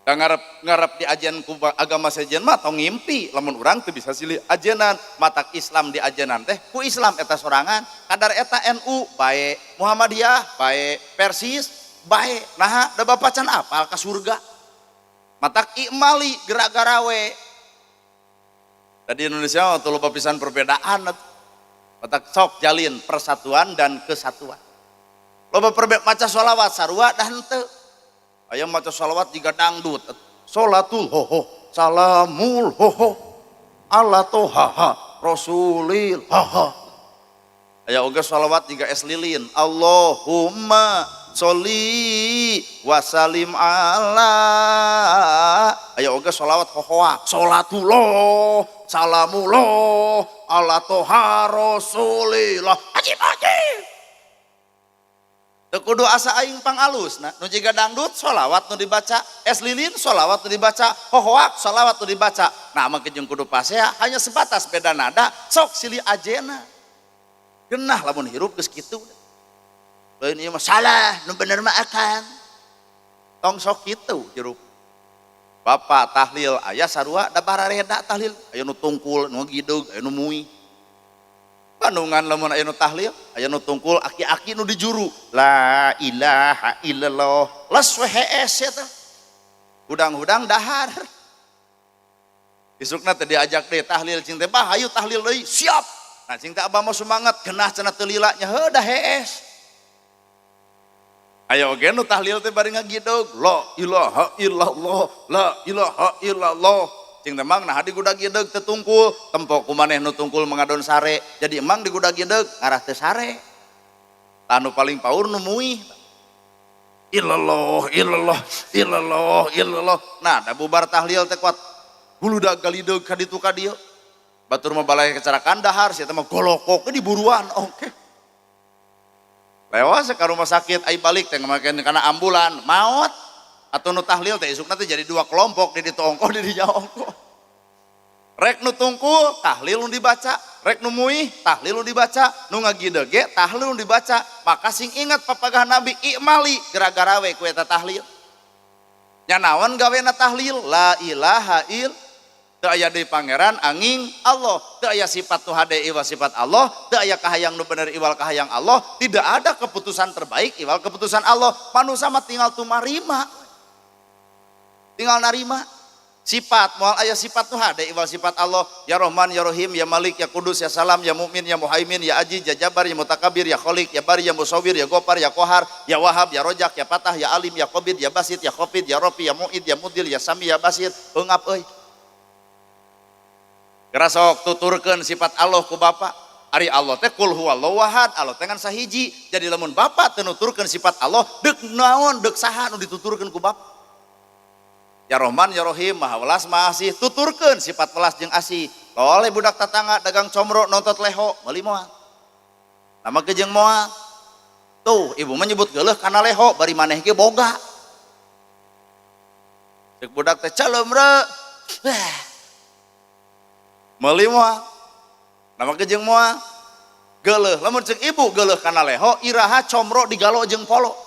Da ngarep diajen ku agama sejen mah tong ngimpi lamun urang teu bisa silih ajenan. Matak Islam diajenan teh ku Islam eta sorangan. Kadar eta NU bae, Muhammadiyah bae, Persis bae. Naha da bapak can apal ka surga. Matak imali gerak-garawe. Da di Indonesia mah teu loba pisan perbedaan. Matak sok jalin persatuan dan kesatuan. Loba perbedaan maca sholawat sarua dah henteu. Aya maca sholawat jiga dangdut. Sholatul ho ho, salamul ho ho, ala toha ha, rasulil ha ha. Aya oge sholawat jiga es lilin. Allahumma sholli wa salim ala. Aya oge sholawat hohoa. Sholatullah, salamullah, ala toha rasulillah. Ajib ajib. Teu kudu asa aing pangalus nah, nu jiga dangdut sholawat nu dibaca, es lilin sholawat nu dibaca, hohoak sholawat nu dibaca. Nah, mah jeung kudu pasea hanya sebatas beda nada, sok silih ajena. Genah lamun hirup geus kitu. Lain ieu mah salah, nu bener mah akan. Tong sok kitu hirup. Bapak tahlil aya sarua da barareda tahlil, aya nu tungkul, nu gideg, aya nu mui. Bandungan lamun aya nu tahlil, aya nu tungkul aki-aki nu dijuru. La ilaha illallah. Les we hees eta. Hudang-hudang dahar. Isukna teh diajak deui tahlil cing teh, bah hayu tahlil deui, siap. Nah cing teh abah mah semangat, genah cenah teu lila nya heuh dah hees. Ayo oge nu tahlil teh bari ngagideg, la ilaha illallah, la ilaha illallah. Cing teh mang nah digudag-gideg teu tungkul, tempo ku maneh nu tungkul mengadon sare. Jadi emang digudag-gideg ngarah teu sare. Tah nu paling paur nu muih. Illallah, illallah, illallah, illallah. Nah, da bubar tahlil teh kuat guludag galideug ka ditu ka dieu. Batur mah balai kecelakaan dahar, sia teh mah golokok diburuan. Oke. Lewas ka rumah sakit ai balik teh ngamakeun kana ambulan, maot. Atau nu tahlil teh isukna teh jadi dua kelompok, di ditu ongkoh di dinya ongkoh. Rek nu tungkul tahlil nu dibaca, rek nu muih tahlil nu dibaca, nu ngagideg ge tahlil nu dibaca. Maka sing ingat papagah Nabi i'mali gara-gara we ku eta tahlil. Nya naon gawena tahlil? La ilaha il teu aya deui pangeran anging Allah, teu aya sifat nu hade iwal sifat Allah, teu aya kahayang nu bener iwal kahayang Allah, tidak ada keputusan terbaik iwal keputusan Allah. Manusia mah tinggal tumarima. Tinggal narima. Sifat moal aya sifat nu hade iwal sifat Allah, ya Rahman ya Rahim ya Malik ya Kudus ya Salam ya Mukmin ya Muhaimin ya Aziz ya Jabbar ya Mutakabir ya Khalik ya Bari ya Musawwir ya Gofar ya Kohar ya Wahab ya Rojak ya Fatah ya Alim ya Qabid ya Basit ya Khafid ya Rafi ya Muid ya Mudil ya Sami ya Basir. Eungap euy. Gerasok tuturkeun sifat Allah ku Bapa. Ari Allah teh kul huwallahu ahad, Allah teh ngan sahiji. Jadi lamun Bapa teu nuturkeun sifat Allah, deuk naon deuk saha nu dituturkeun ku Bapa? Ya Rahman ya Rahim Maha Welas Maha Asih, tuturkeun sifat welas jeung asih. Oleh budak tatangga dagang comro nontot leho, meuli moal. Nama ge jeung moal. Tuh, ibu menyebut geuleuh kana leho bari maneh ge boga. Cek budak teh calem re. Meuli moal. Nama ge jeung moal. Geuleuh, lamun cek ibu geuleuh kana leho, iraha comro digalo jeung polo.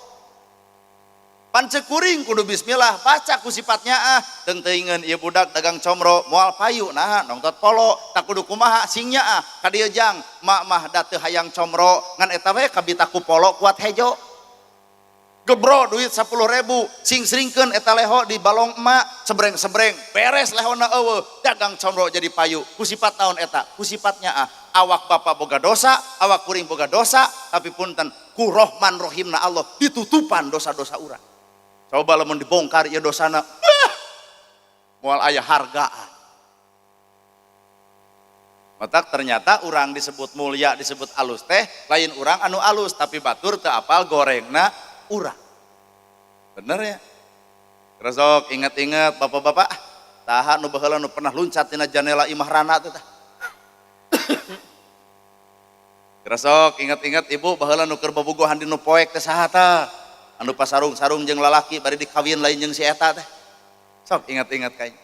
Pancek kuring kudu bismillah, baca ku sifatnya ah, teu teuingeun ieu budak dagang comro moal payu nah nongtot polo, tak kudu kumaha singnya ah, ka dieu jang, mak mah da teu hayang comro, ngan eta we kabita ku polo kuat hejo. Gebro duit 10.000, sing seringkeun eta leho di balong emak, sebreng-sebreng, beres lehona eueuh, dagang comro jadi payu. Ku sifat naon eta? Ku sifatnya ah, awak bapak boga dosa, awak kuring boga dosa, tapi punten ku Rohman Rohimna Allah ditutupan dosa-dosa urang. Coba lamun dibongkar ieu dosana, bah, moal aya hargaan. Matak ternyata urang disebut mulia, disebut alus teh, lain urang anu alus, tapi batur teu apal gorengna urang. Bener ya? Resok ingat-ingat bapak-bapak, tahan nu baheula nu pernah luncat tina janela imah rana teh tah. Resok ingat-ingat ibu baheula nu keur bobogohan di nu poek teh saha tah? Anu pasarung-sarung jeung lalaki bari dikawin lain jeung si eta teh. Sok ingat-ingat kayaknya.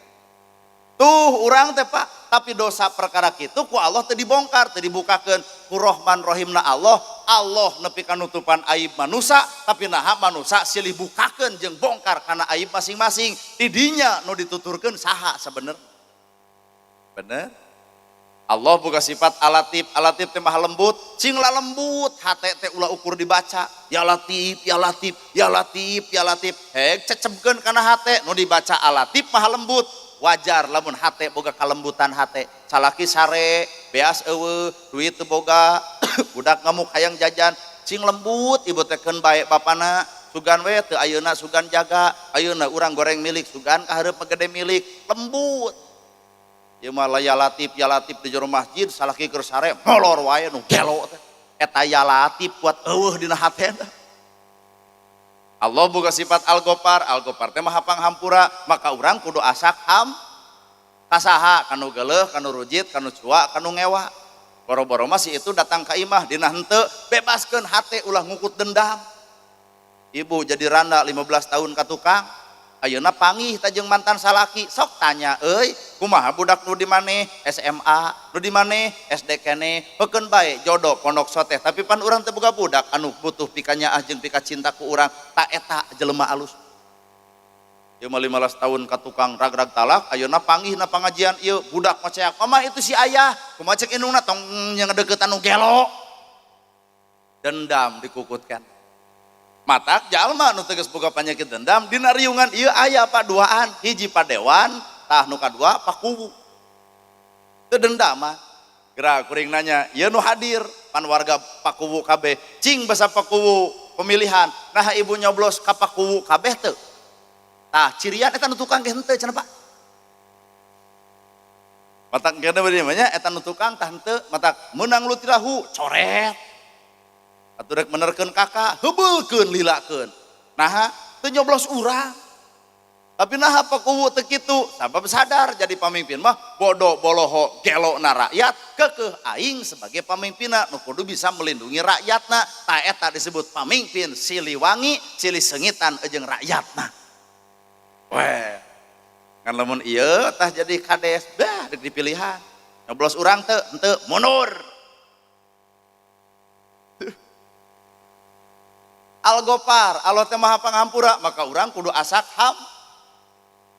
Tuh urang teh Pak, tapi dosa perkara kitu ku Allah teu dibongkar, teu dibukakeun ku Rohman Rohimna Allah. Allah nepi ka nutupan aib manusa, tapi naha manusa silih bukakeun jeung bongkar kana aib masing-masing. Tidinya nu dituturkeun saha sabenerna? Bener? Allah boga sifat alatif, alatif teh maha lembut, sing lembut, hate teh ulah ukur dibaca. Ya Latif, ya Latif, ya Latif, ya Latif. Hek cecebkeun kana hate nu dibaca alatif maha lembut. Wajar lamun hate boga kalembutan hate. Salaki sare, beas eueuh, duit teu boga, budak ngamuk hayang jajan. Cing lembut ibu teh keun bae bapana, sugan we teu ayeuna sugan jaga, ayeuna urang goreng milik sugan ka hareup gede milik, lembut. Ieu mah ya latif ya latif di jero masjid salaki keur sare molor wae nu gelo teh. Eta ya latif kuat eueuh dina hatena. Allah boga sifat Al-Ghaffar, Al-Ghaffar teh maha panghampura, maka urang kudu asak ham kasaha kanu geuleuh, kanu rujit, kanu cua, kanu ngewa. Boro-boro masih itu datang ka imah dina henteu bebaskeun hate ulah ngukut dendam. Ibu jadi randa 15 tahun ka tukang, ayeuna pangih ta jeung mantan salaki, sok tanya euy, kumaha budak nu di maneh SMA, nu di maneh SD keneh, heukeun bae jodoh pondok soteh, tapi pan urang teu boga budak anu butuh pikanyaah jeung pika cinta ku urang, ta eta jelema alus. Ieu mah 15 tahun ka tukang rag-rag talak, ayeuna panggih na pangajian ieu budak ngoceak, mama itu si ayah, kumaha cek indungna tong ngedeukeutan nu gelo. Dendam dikukutkan. Matak jalma nu teu geus boga panyakit dendam dina riungan ieu aya paduaan, hiji padewan, tah nu kadua pakuwu. Teu dendam mah. Geura kuring nanya, ieu nu hadir pan warga pakuwu kabeh, cing basa pakuwu pemilihan, nah ibu nyoblos ka pakuwu kabeh teu? Tah cirian eta nu tukang ge henteu cenah Pak. Matak kene beureum nya eta nu tukang tah henteu, matak meunang lutirahu coret. Atuh rek menerkeun kakak, heubeulkeun lilakeun. Naha teu nyoblos urang. Tapi naha pakuwu teu kitu, sabab sadar jadi pamimpin mah bodoh boloho gelo na rakyat, kekeh aing sebagai pamimpinna nu kudu bisa melindungi rakyatna. Tah eta disebut pamimpin Siliwangi, silih sengitan jeung rakyatna. Weh, ngan lamun ieu tah jadi kades, bah dek dipilihan. Nyoblos urang teu, henteu mundur. Al-Ghaffar, Allah teh Maha Panghampura, maka urang kudu asak ham.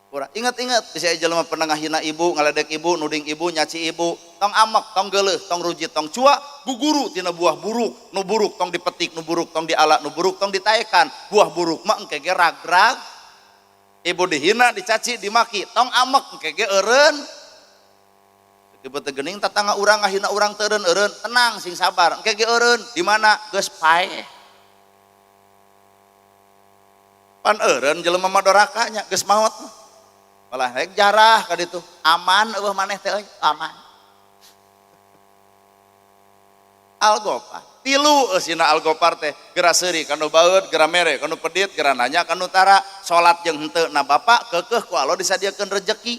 Urang ingat-ingat bisa jelema pernah ngahina ibu, ngaledek ibu, nuding ibu, nyaci ibu, tong amek, tong geuleuh, tong rujit, tong cua, guguru tina buah buruk, nu buruk tong dipetik, nu buruk tong diala, nu buruk tong ditaekan, buah buruk mah engke ge rag-rag. Ibu dihina, dicaci, dimaki, tong amek engke ge eureun. Ibu teh geuning tatangga urang ngahina urang teu eureun, tenang sing sabar, engke ge eureun, di mana geus paeh. Pan eureun jelema mah doraka nya geus maot mah. Malah rek jarah ka ditu, aman eueuh maneh teh euy, aman. Al-Ghaffar. Tilu eusina Al-Ghaffar teh, geura seuri kanu baeud, geura mere kanu pedit, geura nanya kanu tara, salat jeung henteu na bapak keukeuh ku Allah disadiakeun rejeki.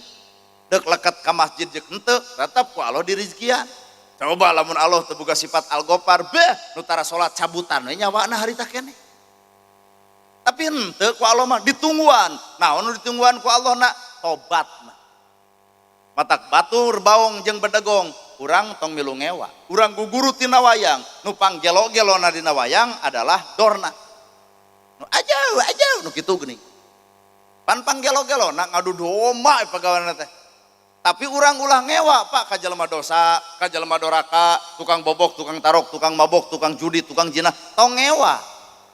Deuk leket ka masjid jeung henteu, tetep ku Allah dirizkian. Coba lamun Allah teu boga sifat Al-Ghaffar, beh nu tara salat cabutan we nyawana harita keneh. Tapi henteu ku Allah mah ditungguan. Naon nu ditungguan ku Allah na? Tobat mah. Matak batur baong jeung bedegong, urang tong milu ngewa. Urang guguru tina wayang, nu panggelo-gelona dina wayang adalah dorna. Nu ajau ajau nu kitu geuning. Pan panggelo-gelona ngadu domba pagaweanna teh. Tapi urang ulah ngewa Pak ka jelema dosa, ka jelema doraka, tukang bobok, tukang tarok, tukang mabok, tukang judi, tukang jinah, tong ngewa.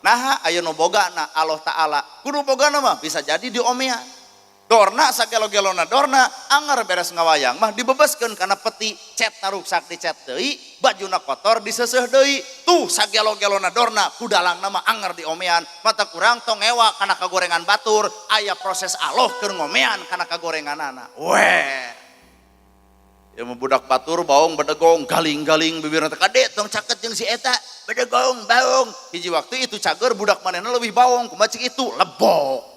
Naha aya nu bogana Allah Ta'ala, kudu bogana mah bisa jadi diomean. Dorna sagelo-gelona dorna anger beres ngawayang mah dibebaskeun kana peti, cet naruksak dicet deui, bajuna kotor diseseuh deui. Tuh sagelo-gelona dorna kudalangna mah anger diomean. Mata kurang tong ngewa kana kagorengan batur, aya proses Allah keur ngomean kana kagorenganana. Weh. Ya mah budak batur baong bedegong galing-galing bibirna teh kade tong caket jeung si eta bedegong baong. Hiji waktu itu cager budak manehna leuwih baong kumaha cik itu lebok.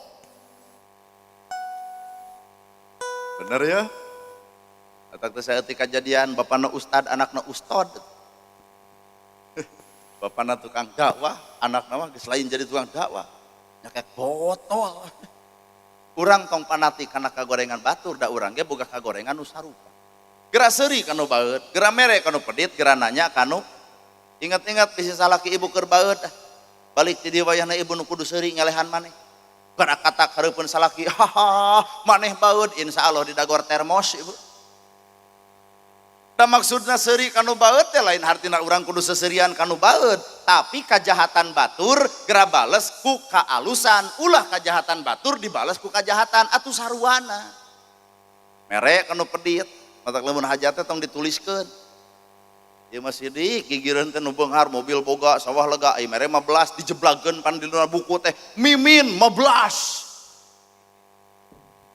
Bener ya? Atak teh saeutik kajadian bapana ustad anakna ustad. Bapana tukang dakwah, anakna mah geus lain jadi tukang dakwah. Nyakek botol. Urang tong fanatik kana kagorengan batur da urang ge boga kagorengan nu sarupa. Geura seuri kanu baeud, geura mere kanu pedit, geura nanya kanu ingat-ingat bisi salaki ibu keur baeud. Balik ti dieu wayahna ibu nu kudu seuri ngelehan maneh. Geura katak hareupeun salaki, haha, maneh baeud, insyaallah didagor termos ibu. Da maksudna seuri kanu baeud teh lain hartina urang kudu seserian kanu baeud, tapi kajahatan batur geura bales ku kaalusan, ulah kajahatan batur dibales ku kajahatan atuh saruana. Mere kanu pedit, matak lamun hajat teh tong dituliskeun. Ieu mah sidik gigireun teh nu beunghar mobil boga sawah lega ai mere 15 dijeblagkeun pan dina buku teh mimin 15.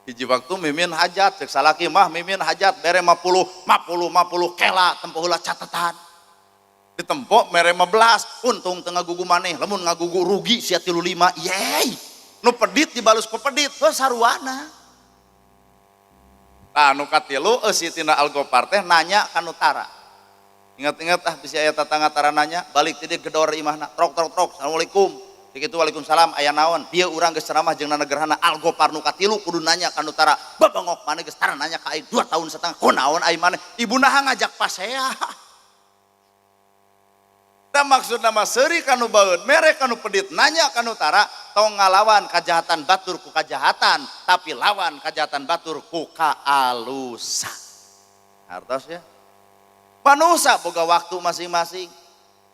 Hiji waktu mimin hajat cek salaki mah mimin hajat bere 50 50 50 kela tempo heula catatan. Ditempo mere 15 untung teu ngagugu maneh lamun ngagugu rugi sia 35 yeay. Nu pedit dibalus ku pedit heuh saruana. Tah nu katilu eusi tina Al-Ghaffar teh nanya ka nu tara. Ingat-ingat ah bisi aya tatangga tara nanya balik ti dieu gedor imahna trok trok trok assalamualaikum kitu waalaikumsalam aya naon bieu urang geus ceramah jeung nana gerhana Al-Ghaffar nu katilu kudu nanya ka nu tara babangok maneh geus tara nanya ka aing 2 tahun setengah kunaon aing maneh ibu naha ngajak pasea. Da maksudna mah seuri ka nu baeud mere ka nu pedit nanya ka nu tara tong ngalawan kajahatan batur ku kajahatan tapi lawan kajahatan batur ku kaalusan. Hartos ya. Manusia boga waktu masing-masing.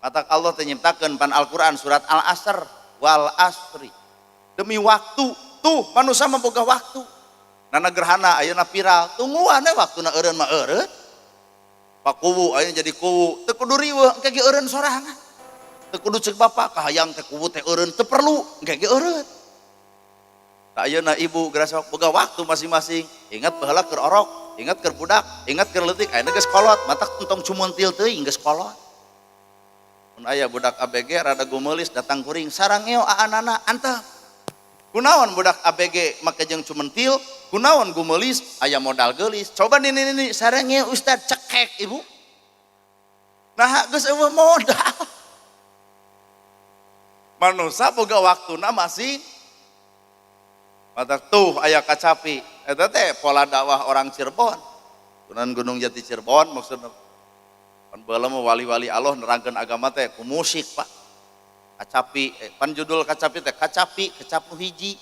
Matak Allah teh nyiptakeun pan Al-Qur'an surat Al-Asr wal asri. Demi waktu tuh manusia mah boga waktu. Nana gerhana ayeuna viral, tungguan we waktuna eureun mah eureun. Pakuwu ayeuna jadi kuwu, teu kudu riweuh engke ge eureun sorangan. Teu kudu ceuk bapak kahayang teh kuwu teh eureun, teu perlu engke ge eureun. Tah ayeuna ibu gerasa boga waktu masing-masing. Ingat baheula keur orok, ingat keur budak, ingat keur leutik, ayeuna geus kolot, matak entong cumuntil teuing geus kolot. Mun aya budak ABG rada gumeulis datang kuring sarangeo aanana antep. Kunaon budak ABG make jeung cumentil, kunaon gumeulis aya modal geulis. Coba nini nini sarangeo ustad cekek ibu. Nah geus eueuh modal. Manusa boga waktuna masih matak tuh aya kacapi. Eta teh pola dakwah orang Cirebon. Sunan Gunung Jati Cirebon maksudna. Pan baheula mah wali-wali Allah nerangkeun agama teh ku musik, Pak. Kacapi, pan judul kacapi teh kacapi kecap nu hiji.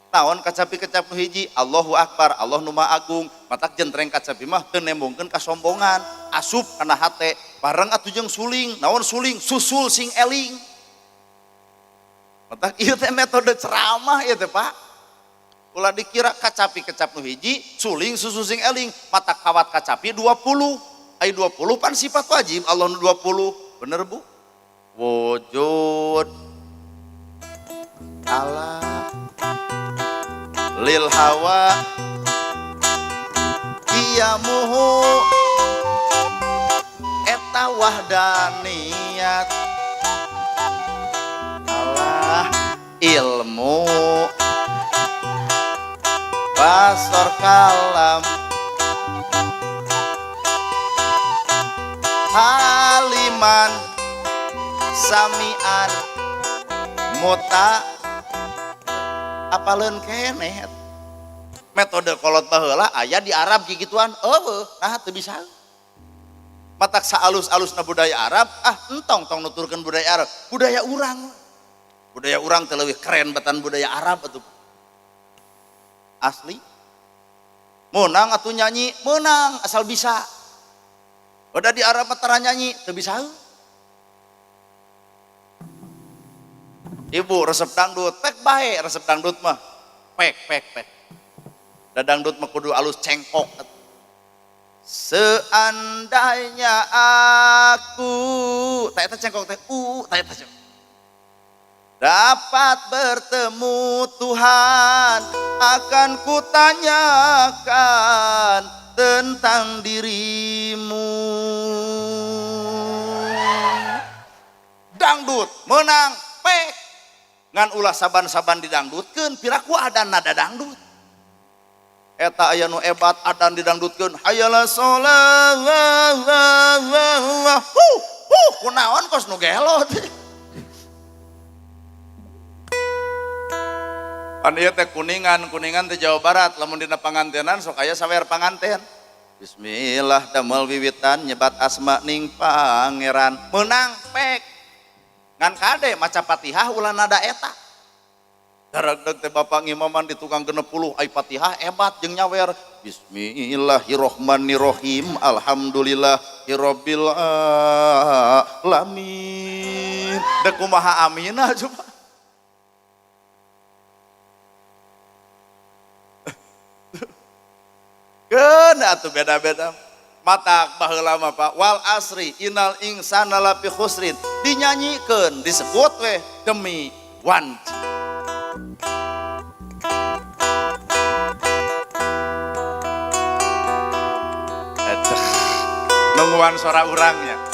Naon kacapi kecap nu hiji? Allahu Akbar, Allah nu Maha Agung. Matak jentreng kacapi mah teu nembongkeun kasombongan, asup kana hate, bareng atuh jeung suling. Naon suling? Susul sing eling. Matak ieu teh metode ceramah ieu teh, Pak. Ulah dikira kacapi kecap nu hiji, suling susu sing eling, mata kawat kacapi 20. Ai 20 pan sifat wajib Allah nu 20. Bener Bu? Wujud Allah lil hawa qiyamuhu eta wahdaniyat Allah ilmu basor kalam haliman samian muta apaleun keneh metode kolot baheula aya di Arab gigituan eueuh nah teu bisa matak saalus-alusna budaya Arab ah entong tong nuturkeun budaya Arab budaya urang teh leuwih keren batan budaya Arab atuh asli menang atuh nyanyi menang asal bisa udah di Arab mah tara nyanyi teu bisa. Ibu resep dangdut pek bae resep dangdut mah pek pek pek da dangdut mah kudu alus cengkok. Seandainya aku tah eta cengkok teh tah eta cengkok dapat bertemu Tuhan akan kutanyakan tentang dirimu. Dangdut menang pek ngan ulah saban-saban didangdutkeun piraku ada nada dangdut eta aya nu hebat adan didangdutkeun hayala sholat huh huh kunaon kos nu gelo teh. Pan ieu teh kuningan, kuningan teh Jawa Barat, lamun dina pangantenan sok aya sawer panganten. Bismillah damel wiwitan nyebat asma ning pangeran, meunang pek. Ngan kade maca Fatihah ulah nada eta. Daragdeg teh bapak ngimaman di tukang 60 ai Fatihah hebat jeung nyawer. Bismillahirrahmanirrahim, alhamdulillahirabbil alamin. Dek kumaha aminah coba. Keun atuh beda-beda. Matak baheula mah Pak, wal asri innal insana lafi khusrin dinyanyikeun disebut weh demi wanci. Nungguan suara urangnya.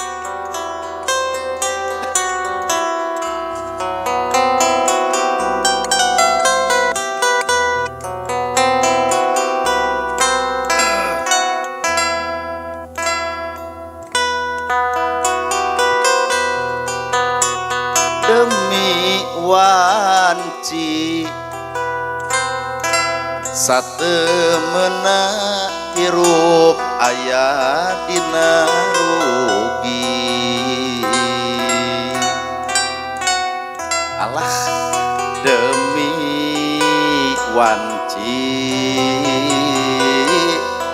Demi wanci satemena hirup aya dina rugi. Alah demi wanci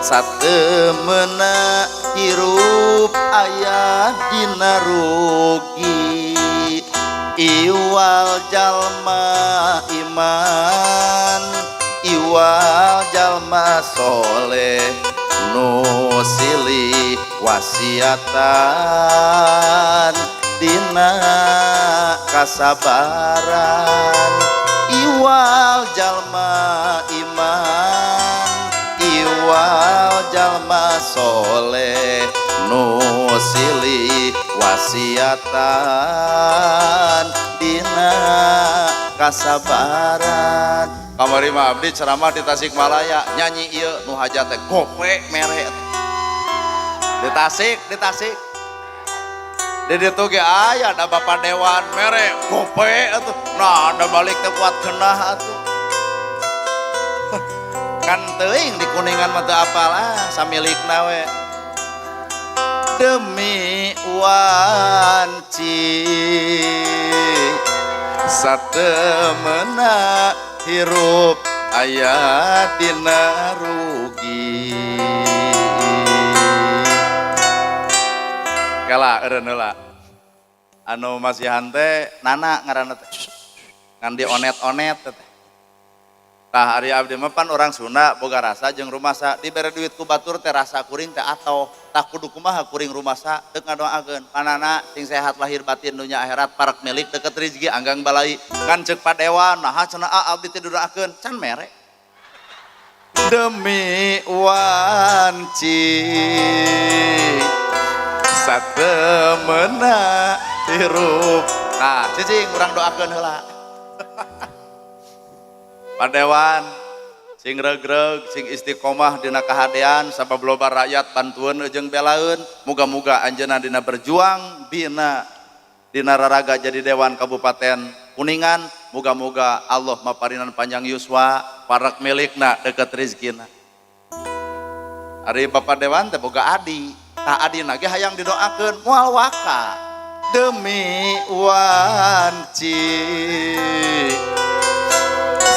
satemena hirup aya dina rugi. Iwal jalma iman, iwal jalma soleh, nu silih wasiatan dina kasabaran. Iwal jalma iman, iwal jalma soleh, nu silih wasiatan dina kasabaran. Kamari mah abdi ceramah di Tasikmalaya nyanyi ieu nu hajat teh gope mere di Tasik, di Tasik. Di ditu ge aya da bapak dewan mere gope atuh. Nah, da balik teh kuat genah atuh. Kan teuing di Kuningan mah teu apal ah samilikna we. Demi wanci satemena hirup aya dina rugi. Kela eureun heula. Anu masihan teh Nana ngaranna teh. Ngan di onet-onet teh. Tah ari abdi mah pan orang Sunda boga rasa jeung rumasa dibere duit ku batur teh rasa kuring teh atoh. Tah kudu kumaha kuring rumasa deuk ngadoakeun panana sing sehat lahir batin dunya akhirat parak milik deket rezeki anggang balai. Kan ceuk padewan naha cenah abdi teh didoakeun can mere. Demi wanci satemena hirup. Nah cicing urang doakeun heula. Padewan sing regreg sing istiqomah dina kahadean sabab loba rakyat bantueun jeung belaeun. Muga-muga anjeunna dina berjuang dina raraga jadi dewan Kabupaten Kuningan. Muga-muga Allah maparinan panjang yuswa parak milikna deket rezekina. Ari bapak dewan teh boga adi, tah adina ge hayang didoakeun moal waka demi wanci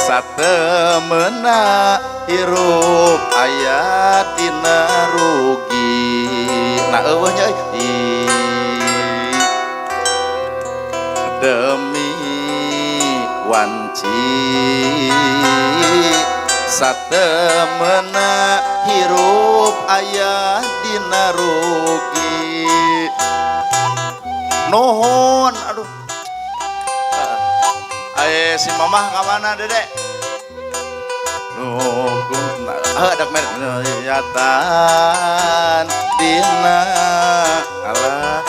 satemena hirup aya dina rugi. Nah eueuh nya euy. Demi wanci satemena hirup aya dina rugi. Nuhun aduh. Aye si mamah ka mana Dede? Nuhun adak mere yatan dina alah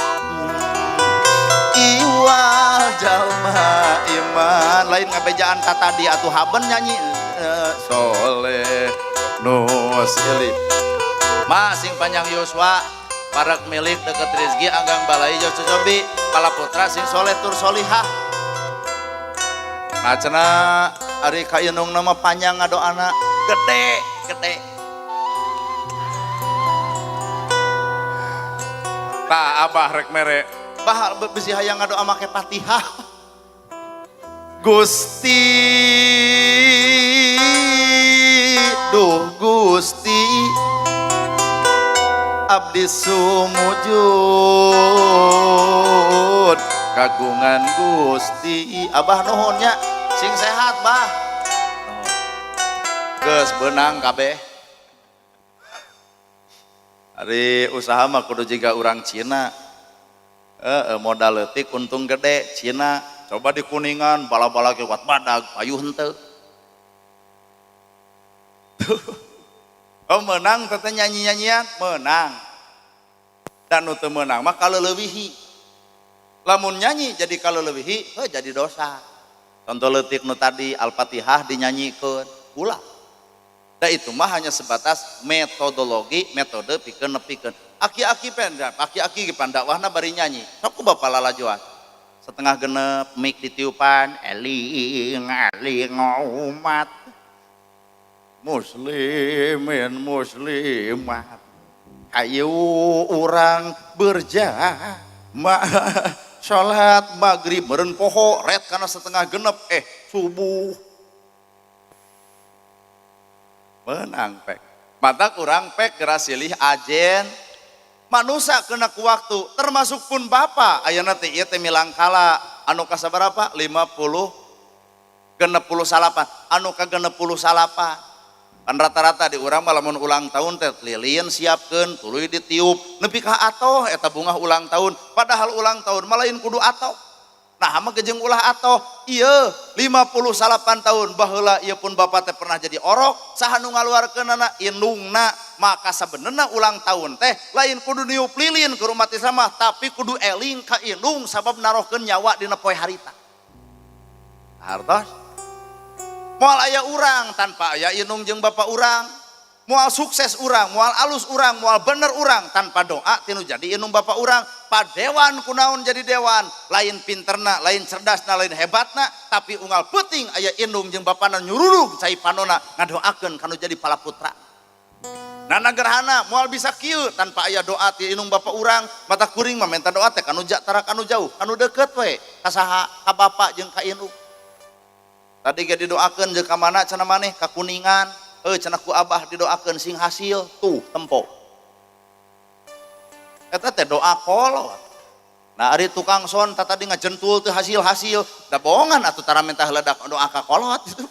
iwal jalma iman lain ngabejaan ka tadi atuh haben nyanyi soleh nu silih ma sing panjang yuswa parak milik deket rezeki anggang balai jos cobi pala putra sing soleh tur solihah. Nah cenah ari ka inung nama panjang ngadoana gede gede. Tah abah rek mere bah bisi hayang ngadoa make Fatihah. Gusti duh Gusti abdi sumujud kagungan Gusti. Abah nuhun nya sing sehat bah. Geus beunang kabeh. Ari usaha mah kudu jiga urang Cina. Modal leutik untung gede Cina. Coba di Kuningan bala-bala ge kuat badag payu henteu. Oh menang teh nyanyi-nyanyian menang. Dan nu teu meunang mah kaleulewihi. Lamun nyanyi jadi kaleulewihi heuh jadi dosa. Contoh leutik nu tadi Al-Fatihah dinyanyikeun ulah. Da itu mah hanya sebatas metodologi, metode pikeun nepikeun. Aki-aki pendak, aki-aki ge pandakwahna bari nyanyi. Sok ku bapak lalajoan. Setengah genep mik ditiupan, eling eling umat muslimin muslimat. Hayu urang berjamaah salat maghrib meureun poho ret kana setengah genep subuh. Menang pek. Mata kurang pek geura silih ajen. Manusa kena ku waktu termasuk pun bapak ayeuna teh ieu teh milangkala anu kasabarapa 50 69 anu ka 69 pan rata-rata di urang mah lamun ulang tahun teh lilin siapkeun tuluy ditiup nepi ka atoh eta bungah ulang tahun padahal ulang tahun mah lain kudu atoh. Nah mah gejeng ulah atoh ieu 59 tahun baheula ieu pun bapak teh pernah jadi orok saha nu ngaluarkeunana indungna maka sabenerna ulang tahun teh lain kudu niup lilin ke rumah teh sama tapi kudu eling ka indung sabab narohkeun nyawa dina poe harita. Hartos moal aya urang tanpa aya indung jeung bapak urang, moal sukses urang, moal alus urang, moal bener urang tanpa doa tinu jadi indung bapak urang. Padewan kunaon jadi dewan, lain pinterna, lain cerdasna, lain hebatna, tapi unggal peuting aya indung jeung bapana nyururug cai panona ngadoakeun kanu jadi palaputra. Nana gerhana moal bisa kieu tanpa aya doa ti indung bapak urang, mata kuring mah menta doa teh kanu tara kanu jauh, kanu deukeut we, ka saha, ka bapak jeung ka indung. Tadi ge didoakeun jeung ka mana cenah maneh ka Kuningan, heuh cenah ku abah didoakeun sing hasil tuh tempo. Eta teh doa kolot. Nah ari tukang son tadi ngajentul teu hasil-hasil, da bohongan atuh tara mentah ledak doa ka kolot gitu.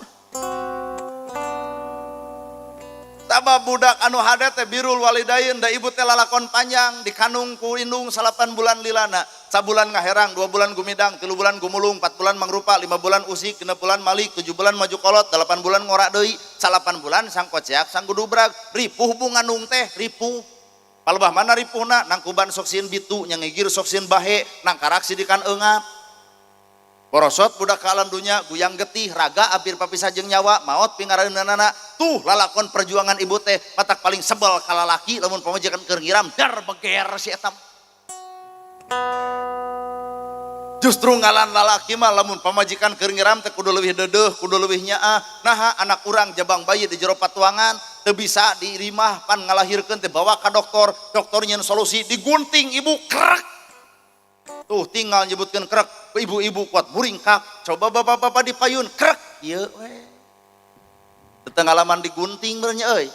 Sabab budak anu hade teh birrul walidain da ibu teh lalakon panjang dikandung ku indung 8 bulan lilana. Sabulan ngaherang, 2 bulan gumidang, 3 bulan gumulung, 4 bulan mangrupa, 5 bulan usik, 6 bulan malik, 7 bulan maju kolot, 8 bulan ngorak deui, 8 bulan sangkoceak sanggudubrag, ripuh bunganung teh, ripuh. Palebah mana ripuhna nangkuban sok sieun bitu, nyangigir sok sieun bahe, nangkarak sidikan eungap. Borosot budak ka alam dunya guyang getih, raga abir papisah jeung nyawa, maot pingaraeunana. Tuh lalakon perjuangan ibu teh, matak paling sebel ka lalaki lamun pamajikan keur ngiram dar beger si eta. Justru ngalan lalaki mah lamun pamajikan keur ngiram teh kudu leuwih deudeuh, kudu leuwih nyaah. Naha anak urang jabang bayi di jero patuangan teu bisa dirimah pan ngalahirkeun teh bawa ka dokter, dokter nyeun solusi digunting ibu krek. Tuh tinggal nyebutkeun krek, ibu-ibu kuat muringkak, coba bapak-bapak dipayun krek ieu we. Teu ngalaman digunting meureun nya euy.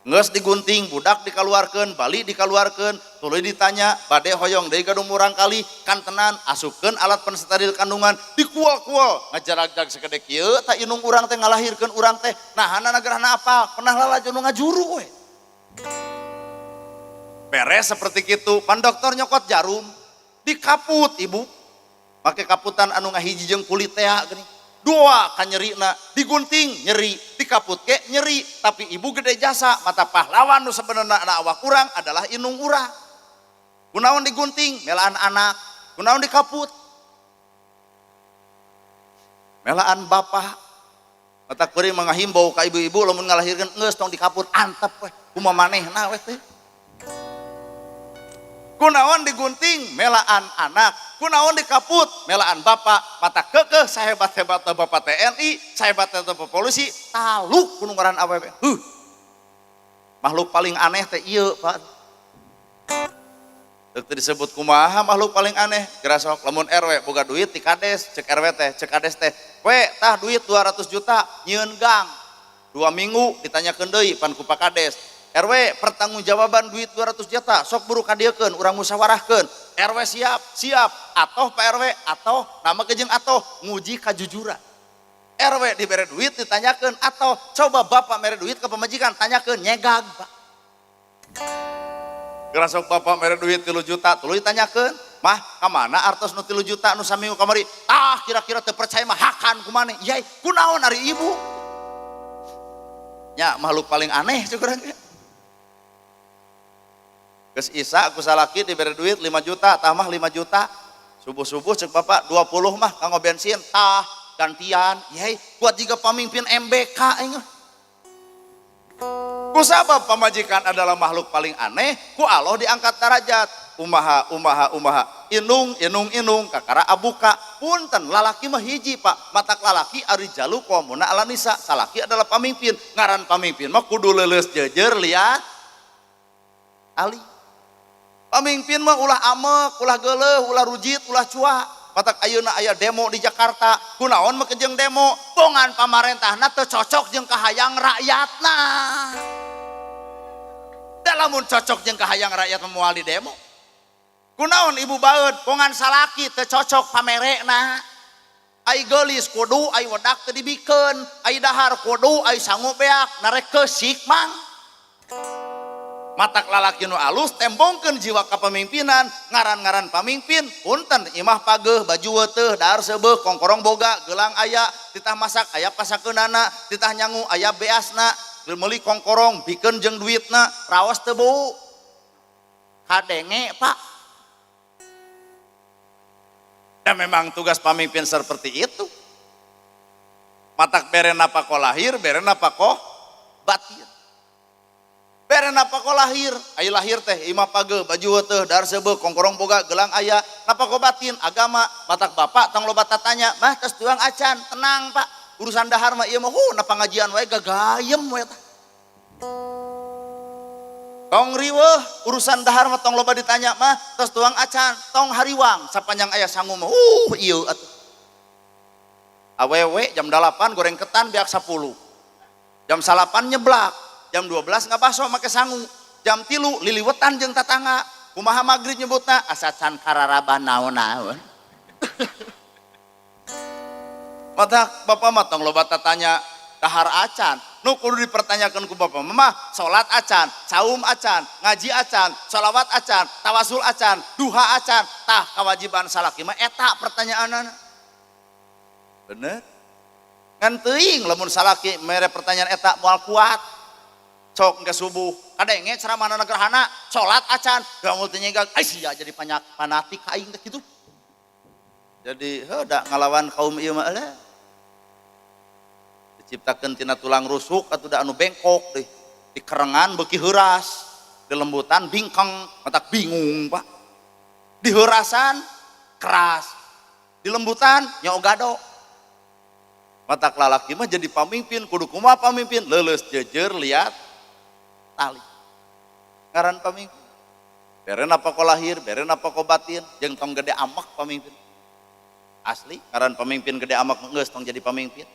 Geus digunting, budak dikaluarkeun, bali dikaluarkeun, tuluy ditanya, bade hoyong deui gaduh murang kali, kantenan asupkeun alat pensteril kandungan, dikual-kual, ngajarag-jag sagede kieu tah indung urang teh ngalahirkeun urang teh, nahana nagerahna apal, pernah lalajo nu ngajuru we. Beres seperti kitu, pan dokter nyokot jarum, dikaput ibu, make kaputan anu ngahiji jeung kulit tea geuning. Dua kan nyerina, digunting nyeri, dikaput ke nyeri, tapi ibu gede jasa, mata pahlawan nu sebenarna anak awak urang adalah indung urang. Kunaon digunting, melaan anak, kunaon dikaput, melaan bapak. Mata kuring mengahimbau ka ibu-ibu lamun ngalahirkeun geus tong dikaput, antep we, kumaha manehna we teh. Kunaon digunting, melaan anak, kunaon dikaput, melaan bapak, mata kekeh sahebat-hebatna bapak TNI, sahebat-hebatna bapak polisi, taluk kudu ngaran awewe. Huh. Makhluk paling aneh teh ieu, Pak. Teu disebut kumaha makhluk paling aneh, geura sok lamun RW boga duit ti kades, cek RW teh, cek kades teh, we tah duit 200 juta nyieun gang. 2 minggu ditanyakeun deui pan ku Pak Kades. RW pertanggungjawaban duit 200 juta sok buru kadiekeun urang musyawarahkeun. RW siap, siap. Atoh Pak RW, atoh nama kejeng atoh nguji kajujuran. RW dibere duit ditanyakeun atoh coba bapak mere duit ke pemajikan tanyakeun nyegag Pak. Gerasok bapak mere duit 3 juta, tuluy tanyakeun, mah ka mana artos nu 3 juta nu saminggu kamari? Ah, kira-kira teu percaya mah hakan ku maneh. Yai, kunaon ari ibu? Nya makhluk paling aneh cukuran ge. Geus isa ku salaki dibere duit 5 juta, tah mah 5 juta. Subuh-subuh cek bapak 20 mah kanggo bensin, tah gantian. Yai, kuat jiga pamimpin MBK aing. Kusabab pamajikan adalah makhluk paling aneh, ku Allah diangkat derajat. Umaha, umaha, umaha. Inung, inung, inung, kakara abuka. Punten, lalaki mah hiji pak. Matak lalaki ari jalu qawwamuna ala nisa. Salaki adalah pamimpin. Ngaran pamimpin mah kudu leuleus jejer liat ali. Pamimpin mah ulah amek, ulah geuleuh, ulah rujit, ulah cuak. Matak ayeuna aya demo di Jakarta. Kunaon mah jeung demo? Bongan pamarentahna teu cocok jeung kahayang rakyatna. Da lamun cocok jeung kahayang rakyat mah moal di demo. Kunaon ibu baeud bongan salaki teu cocok pamerekna. Ai geulis kudu, ai wedak teu dibikeun, ai dahar kudu, ai sangu beak, narek keusik mang. Matak lalaki nu alus tembongkeun jiwa kepemimpinan, ngaran-ngaran pamimpin, punten imah pageuh, baju weuteuh, dahar seubeuh, kongkorong boga, gelang aya, titah masak aya pasakeunana, titah nyangu aya beasna, meuli kongkorong bikeun jeung duitna, raos teu bau. Kadenge, Pak. Dan memang tugas pamimpin seperti itu. Matak bere napako lahir, bere napako batin. Bere napako lahir, ai lahir teh imah pageuh, baju weuteuh, dahar seubeuh, kongkorong boga, gelang aya, napako batin, agama, matak bapak tong loba tatanya, mah tos tuang acan, tenang Pak. Urusan dahar mah ieu mah na pangajian wae gagayem we tah. Tong riweuh, urusan dahar mah tong loba ditanya mah tos tuang acan, tong hariwang sapanjang aya sangu mah ieu atuh. Awewe jam 8 goreng ketan beak 10. Jam 9 nyeblak, jam 12 ngabaso make sangu, jam 3 liliwetan jeung tatangga. Kumaha magrib nyebutna asa can kararaba naon-naon. Matak bapak mah tong loba tatanya dahar acan. Nu kudu dipertanyakan ku bapak mah salat acan, saum acan, ngaji acan, sholawat acan, tawasul acan, duha acan. Tah kewajiban salaki mah eta pertanyaanana. Bener? Ngan teuing lamun salaki mere pertanyaan eta moal kuat. Sok engke subuh kadenge ceramahna gerhana, salat acan, gaul teh nyegag, ai sia jadi banyak fanatik ka aing teh kitu. Jadi heuh da ngalawan kaum ieu mah eueuh. Diciptakeun tina tulang rusuk atuh da anu bengkok deh. Dikerengan beuki heuras, dilembutan bingkeng, matak bingung Pak. Diheurasan keras, dilembutan nyogado. Matak lalaki mah jadi pamimpin, kudu kumaha pamimpin, leuleus jejer liat tali. Ngaran pamimpin. Bere napako lahir, bere napako batin, jeung tong gede amak pamimpin. Asli, ngaran pamimpin gede amak geus tong jadi pamimpin.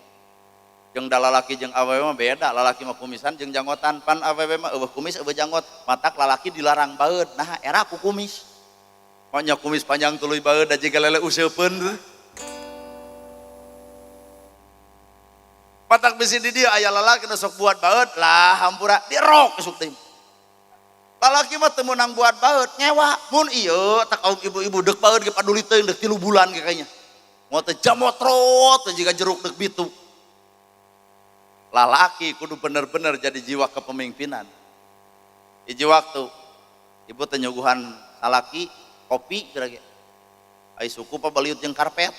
Jeung da lalaki jeung awewe mah beda, lalaki mah kumisan jeung janggotan, pan awewe mah eueuh kumis eueuh janggot, matak lalaki dilarang baeud. Nah, era ku kumis. Banyak kumis panjang tuluy baeud da jiga lele useupeun tuh. Matak bisi di dieu aya lalaki nu sok buat baeud, lah hampura dirok isuk teh. Lalaki mah teu meunang buat baeud, nyewa. Mun ieu tak kaum ibu-ibu deuk baeud ge paduli teuing deuk 3 bulan ge kayaknya. Moal teh jamotrot teh jiga jeruk deuk bitu. Lalaki kudu bener-bener jadi jiwa kepemimpinan. Hiji waktu ibu teh nyuguhan salaki kopi kira-kira. Ai suku pabaliut jeung karpet.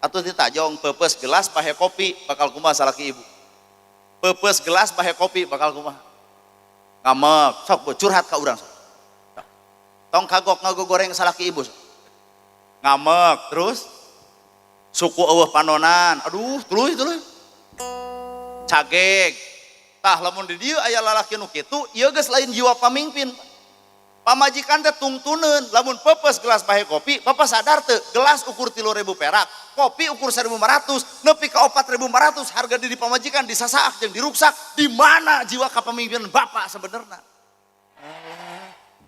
Atuh ditajong peupeus gelas pahe kopi bakal kumaha salaki ibu. Peupeus gelas pahe kopi bakal kumaha. Ngamek, sok bu curhat ka urang sok. Tong kagok ngagogoreng salaki ibu sok. Ngamek terus suku eueuh panonan. Aduh, tuluy tuluy. Cageg. Tah lamun di dieu aya lalaki nu kitu, ieu geus lain jiwa pamimpin. Pamajikan teh tungtuneun, lamun peupeus gelas pahe kopi, bapak sadar teu gelas ukur 3.000 perak, kopi ukur 1.500, nepi ka 4.500 harga diri pamajikan disasaak jeung diruksak, di mana jiwa kapamimpinan bapak sebenarnya?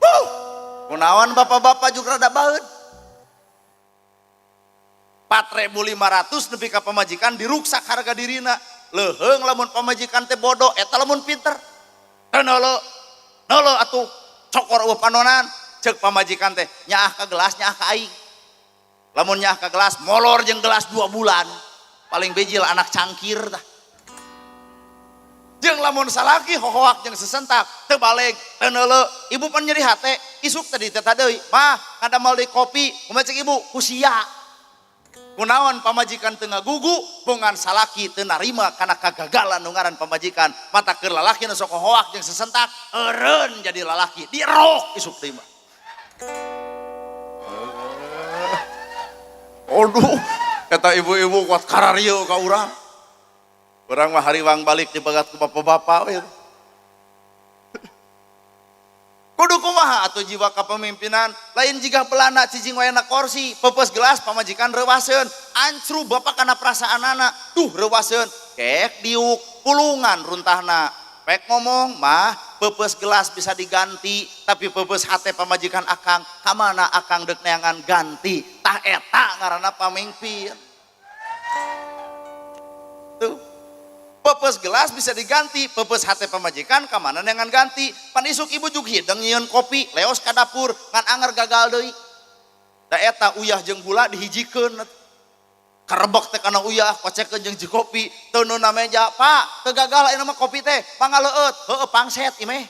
Wuh, kunaon bapak-bapak juga rada baeud. 4.500 nepi ka pamajikan diruksak harga dirina. Leuheung lamun pamajikan teh bodoh, eta lamun pinter. Teu neuleu, neuleu atuh. Cokor eueuh panonan, ceuk pamajikan teh nyaah ka gelas nyaah ka aing. Lamun nyaah ka gelas molor jeung gelas 2 bulan. Paling bejil anak cangkir tah. Jeung lamun salaki hohoak jeung sesentak teu baleg teu neuleu, ibu pan nyeri hate, isuk teh diteta deui, mah ngadamel deui kopi, kumaha ceuk ibu? Ku sia. Kunaon pamajikan teu ngagugu, bongan salaki teu narima kana kagagalan nu ngaran pamajikan, mata keur lalaki nu sok hohoak jeung sesentak, eureun jadi lalaki, dirok isuk teh mah. Aduh, eta ibu-ibu kuat kararieu ka urang. Urang mah hariwang balik dibagat ku bapak-bapak we. Kudu kumaha atuh jiwa kepemimpinan, lain jiga Belanda cicing wae na kursi, peupeus gelas pamajikan reuwaseun, ancru bapak kana perasaanana, duh reuwaseun, kek diuk pulungan runtahna. Pek ngomong mah peupeus gelas bisa diganti, tapi peupeus hate pamajikan akang, kamana akang deuk neangan ganti, tah eta ngaranna pamimpin. Tuh. Peupeus gelas bisa diganti, peupeus hate pamajikan kamana neangan ganti. Pan isuk ibu jug hideng nyieun kopi, leos ka dapur, ngan anger gagal deui. Da eta uyah jeung gula dihijikeun. Karebek teh kana uyah, kocekeun jeung kopi, teu na meja, Pak, teu gagal ayeuna mah kopi teh, pangaleueut, heueuh pangset imeh.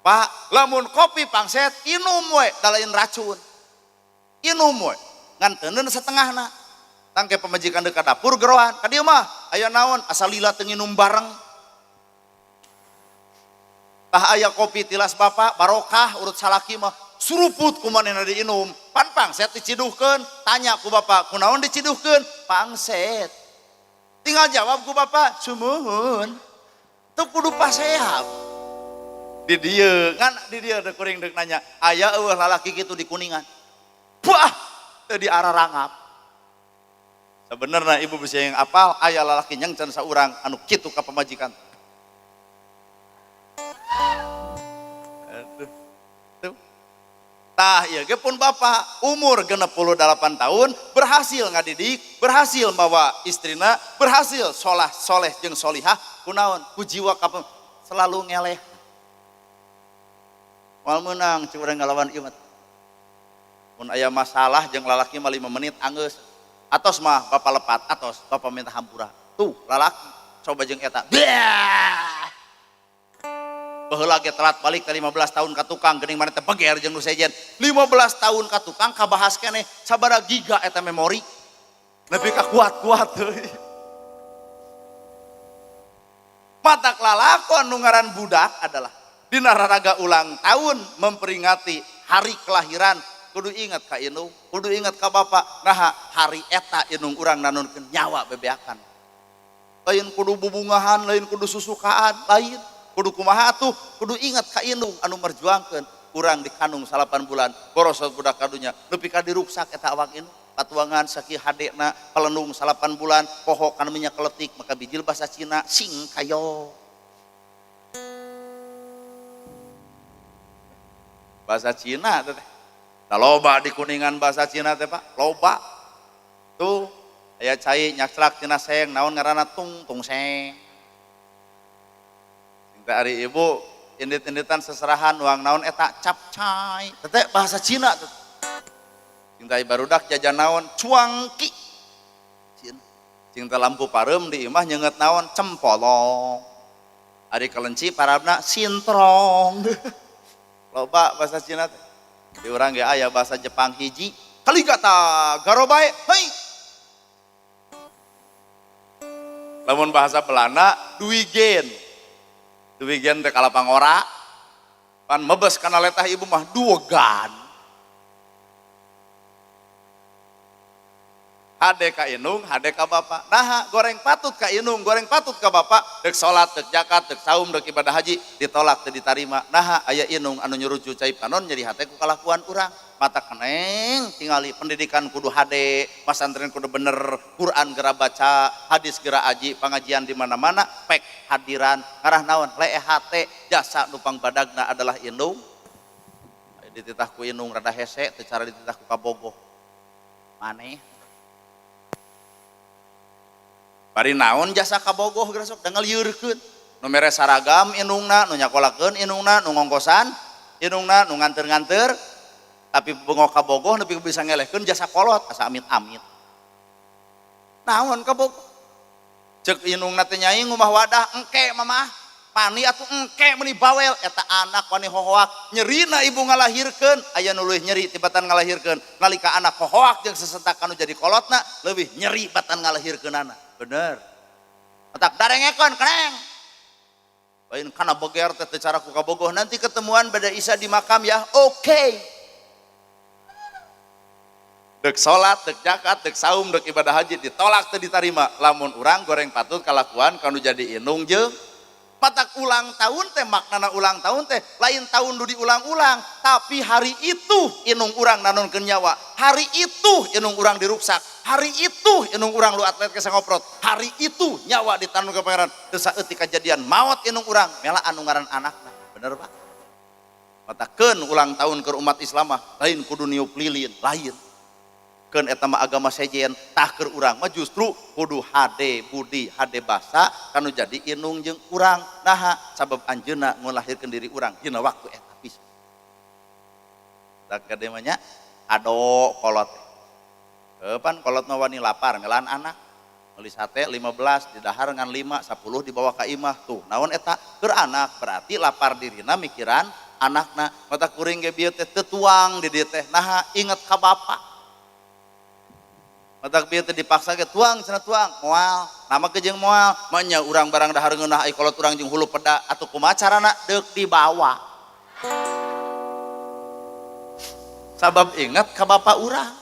Pak, lamun kopi pangset inum we, da lain racun. Inum we, ngan teu setengahna. Tangke pamajikan deuk ka dapur geroan, ka dieu mah aya naon asal lila teu nginum bareng. Tah aya kopi tilas bapak barokah urut salaki mah suruput ku manehna diinum. Pan pangset diciduhkeun, tanya ku bapak kunaon diciduhkeun? Pangset. Tinggal jawab ku bapak, sumuhun. Teu kudu paseap. Di dieu ngan di dieu deuk kuring deuk nanya, aya eueuh lalaki kitu di Kuningan. Wah, teu diararangap. Sebenarnya ibu bisa yang apal aya lalaki nyangcan saurang anu kitu ka pamajikan. Aduh. Tuh. Tah ieu ge pun bapak umur 68 tahun berhasil ngadidik, berhasil mawa istrina, berhasil solah soleh jeung solihah, kunaon ku jiwa ka selalu ngeleh. Moal meunang cik urang ngalawan ieu mah. Mun aya masalah jeung lalaki mah 5 menit anggeus. Atos mah bapak lepat, atos bapak minta hampura. Tuh lalaki coba jeung eta. Biah! Baheula ge telat balik ke 15 tahun ka tukang geuning maneh teh beger jeung nu sejen. 15 tahun ka tukang kabahas keneh sabaraha giga eta memori. Nepi ka kuat-kuat deui. Matak lalakon nu ngaran budak adalah dina raraga ulang tahun memperingati hari kelahiran kudu ingat ka indung, kudu ingat ka bapak. Naha hari eta indung urang nanunkeun nyawa bebeakan. Lain kudu bubungahan, lain kudu susukaan, lain kudu kumaha atuh, kudu ingat ka indung anu merjuangkeun urang dikandung 8 bulan, borosot budak kadunya, nepi ka diruksak eta awak indung. Katuangan sakieu hadena pelendung 8 bulan, poho kana minyak keletik maka bijil bahasa Cina sing kayo. Bahasa Cina teh. Nah, loba di Kuningan bahasa Cina teh Pak, loba. Tuh aya cai nyakslak tina seng, naon ngaranna tung tung seng. Sing teh ari ibu indit-inditan seserahan uang naon eta capcai. Teh bahasa Cina teh. Sing teh barudak jajan naon cuangki. Cina. Sing teh lampu pareum di imah nyeungeut naon cempolong. Ari kelenci parabna sintrong. Loba bahasa Cina teh. Di urang ge aya bahasa Jepang hiji, kaligata garobae, hei. Lamun bahasa Belanda duigen. Duigen teh kalapang ora. Pan mebes kana letah ibu mah duogan. Hade ka indung, hade ka bapak. Naha goreng patut ka indung, goreng patut ka bapak, deuk salat, deuk zakat, deuk saum, deuk ibadah haji, ditolak teu ditarima. Naha aya indung anu nyurucu cai panon nyeri hate ku kalakuan urang. Mata keneng tingali pendidikan kudu hade, pasantren kudu bener, Quran gera baca, hadis gera aji, pengajian di mana-mana, pek hadiran, ngarah naon, leeh hate, jasa nu pangbadagna adalah indung. Aya dititah ku indung rada hese, teu cara dititah ku kabogoh. Maneh bari naon jasa kabogoh geura sok da ngalieurkeun. Nu mere saragam indungna, nu nyakolakeun indungna, nu ngongkosan Indungna nu nganter-nganter tapi bengok kabogoh nepi bisa ngelehkeun jasa kolot asa amit-amit. Naon kabogoh? Cek indungna teh nyai ngumah wadah engke mamah. Pani atuh engke meuni bawel eta anak wani hohoak nyerina ibu ngalahirkeun aya nu leuwih nyeri tibatan ngalahirkeun nalika anak hohoak jeung sesentak anu jadi kolotna leuwih nyeri batan ngalahirkeunana. Bener. Otak darengekeun keneng. Lain kana beger teh teu cara ku kabogoh nanti ketemuan beda Isa di makam ya. Oke. Okay. Dek salat, dek zakat, dek saum, dek ibadah haji ditolak teu ditarima. Lamun urang goreng patut kalakuan kanu jadi indung jeung matak ulang tahun teh maknana ulang tahun teh lain tahun nu diulang-ulang tapi hari itu indung urang nanonkeun nyawa, hari itu indung urang diruksak, hari itu indung urang lu atlet ke sangoprot, hari itu nyawa ditanun ke pangeran teu saeutik kajadian maot indung urang mela anu ngaran anakna. Bener Pak? Matakeun ulang tahun keur umat Islam mah lain kudu niup lilin, lain. Keun eta mah agama sejen tah keur urang mah justru kudu hade budi hade basa kanu jadi indung jeung urang naha sabab anjeunna ngalahirkeun diri urang dina waktu eta pisan. Tak gede mah nya ado kolot. Pan kolot mah wani lapar melaan anak. Meuli sate 15 didahar ngan 5 10 dibawa ka imah tuh naon eta keur anak berarti lapar dirina mikiran anakna mata kuring ge bieu teh teu tuang di dieu teh naha inget ka bapak. Matak bieu teh dipaksa ge tuang cenah tuang moal nama ke jeung moal manya urang barang dahar ngeunah ai kolot urang jeung hulu peda atuh kumaha carana deuk dibawa. Sabab inget ka bapak urang.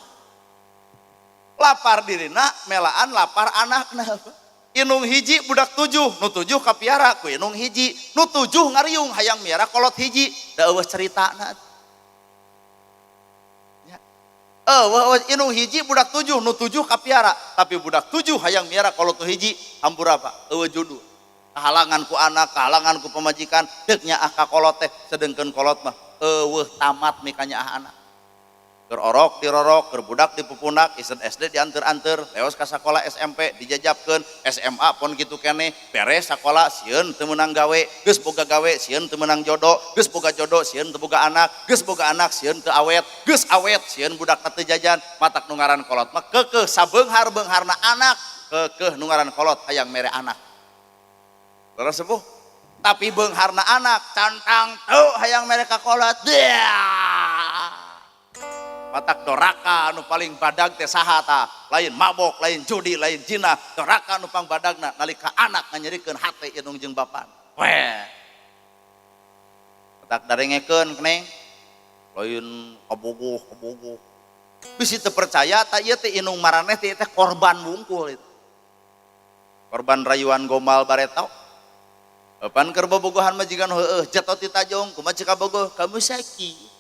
Lapar dirina melaan lapar anakna. Inung hiji budak 7, nu 7 kapiara ku inung hiji, nu 7 ngariung hayang miara kolot hiji, da eueuh caritana. Inung hiji budak 7, nu 7 kapiara, tapi budak 7 hayang miara kolot nu hiji, hampura Pak, eueuh judul. Kahalangan ku anak, kahalangan ku pamajikan, deuk nyaah ka kolot teh, sedengkeun kolot mah eueuh tamat mikanyaah anak. Keur orok dirorok, keur budak dipupunak, isen SD dianter-anter, leos ka sakola SMP dijajabkeun, SMA pon kitu keneh, beres sakola sieun teu meunang gawe, geus boga gawe sieun teu meunang jodoh, geus boga jodoh sieun teu boga anak, geus boga anak sieun teu awet, geus awet sieun budak teu jajan, matak nu ngaran kolot mah keukeuh sabeunghar-beungharna anak, keukeuh nu ngaran kolot hayang mere anak. Leres sepuh? Tapi beungharna anak cantang teu hayang mere ka kolot. Matak doraka anu paling badag teh saha tah, lain mabok, lain judi, lain zina, doraka anu pang badagna nalika anak nganyerikeun hate indung jeung bapana. Weh. Matak darengekeun keneng lain kabogoh-kabogoh. Bisi teu percaya tah ieu teh indung maraneh teh korban wungkul itu. Korban rayuan gombal bareto. Pan keur bobogohan majikan heueuh jatuh ti tajong kumaha ceuk kabogoh kamu sakit.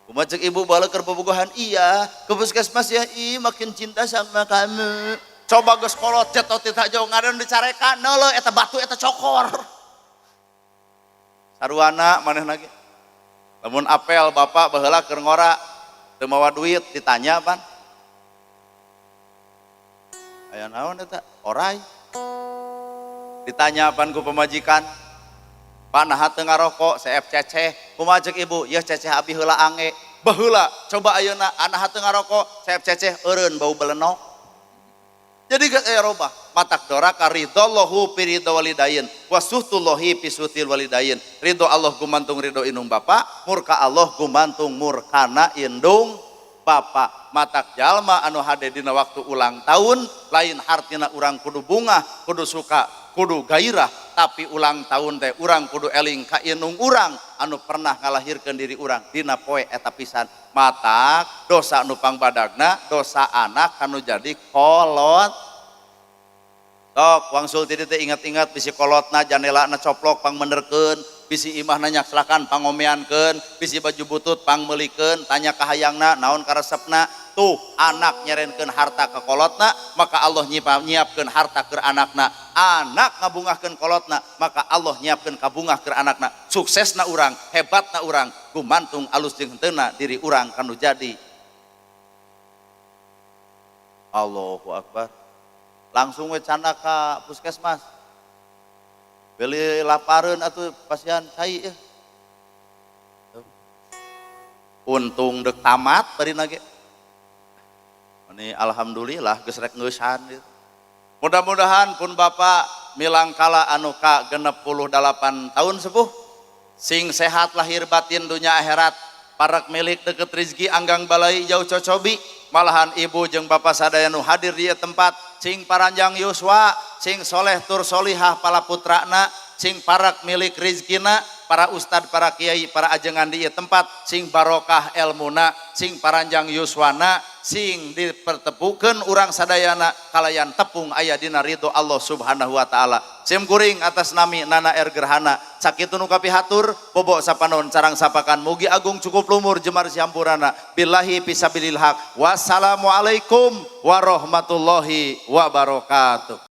Kumaha ceuk ibu bala keur bobogohan iya ke puskesmas ya ih makin cinta sama kamu. Coba geus kolot jatuh ti tajong ngaran dicarekan neuleuh eta batu eta cokor. Saruana manehna ge. Lamun apel bapak baheula keur ngora teu mawa duit ditanya pan. Aya naon eta? Orai. Ditanya pan ku pamajikan. Pak naha teu ngarokok seep ceceh kumaha ceuk ibu yeuh ceceh abi heula ange baheula coba ayeuna anaha teu ngarokok seep ceceh eureun bau belenok. Jadi geus aya robah matak doraka ridallahu fi ridha walidain wa suhtullahi fi suhtil walidain. Ridho Allah gumantung ridho indung bapa, murka Allah gumantung murkana indung bapa. Matak jalma anu hade dina waktu ulang tahun lain hartina urang kudu bungah, kudu suka, kudu gairah, tapi ulang tahun teh urang kudu eling ka indung urang anu pernah ngalahirkeun diri urang dina poe eta pisan. Matak dosa nu pangbadagna dosa anak kanu jadi kolot. Tok wangsul ti teh ingat-ingat bisi kolotna janelana coplok pangmenerkeun, bisi imahna nyakslakan pangomeankeun, bisi baju butut pangmeulikeun, tanya ka hayangna naon karesepna. Tuh anak nyerenkeun harta ka kolotna maka Allah nyiapkeun harta keur anakna. Anak ngabungahkeun kolotna maka Allah nyiapkeun kabungah keur anakna. Suksesna urang, hebatna urang, gumantung alus jeung henteuna diri urang kanu jadi. Allahu Akbar. Langsung we canda ka puskesmas. Beli lapareun atuh pasien cai ya. Untung dek tamat barina ge. Ini alhamdulillah geus rek ngeusan gitu. Mudah-mudahan pun Bapak milangkala anu ka 68 tahun sepuh sing sehat lahir batin dunia akhirat, parak milik, deket rizki, anggang balai, jauh cocobi. Malahan ibu jeung bapak sadaya nu hadir di ieu tempat sing paranjang yuswa, sing soleh tur solihah pala putrana, sing parak milik rizkina. Para ustad, para kiai, para ajengan di ieu tempat sing barokah elmuna, sing paranjang yuswana, sing dipertepukeun urang sadayana kalayan tepung aya dina ridho Allah Subhanahu wa taala. Sim kuring atas nami Nana R Gerhana sakitu nu kapihatur, bobo sapanon carang sapakan, mugi agung cukup lumur jemar siampurana, billahi fisabilil haq. Wassalamualaikum warahmatullahi wabarakatuh.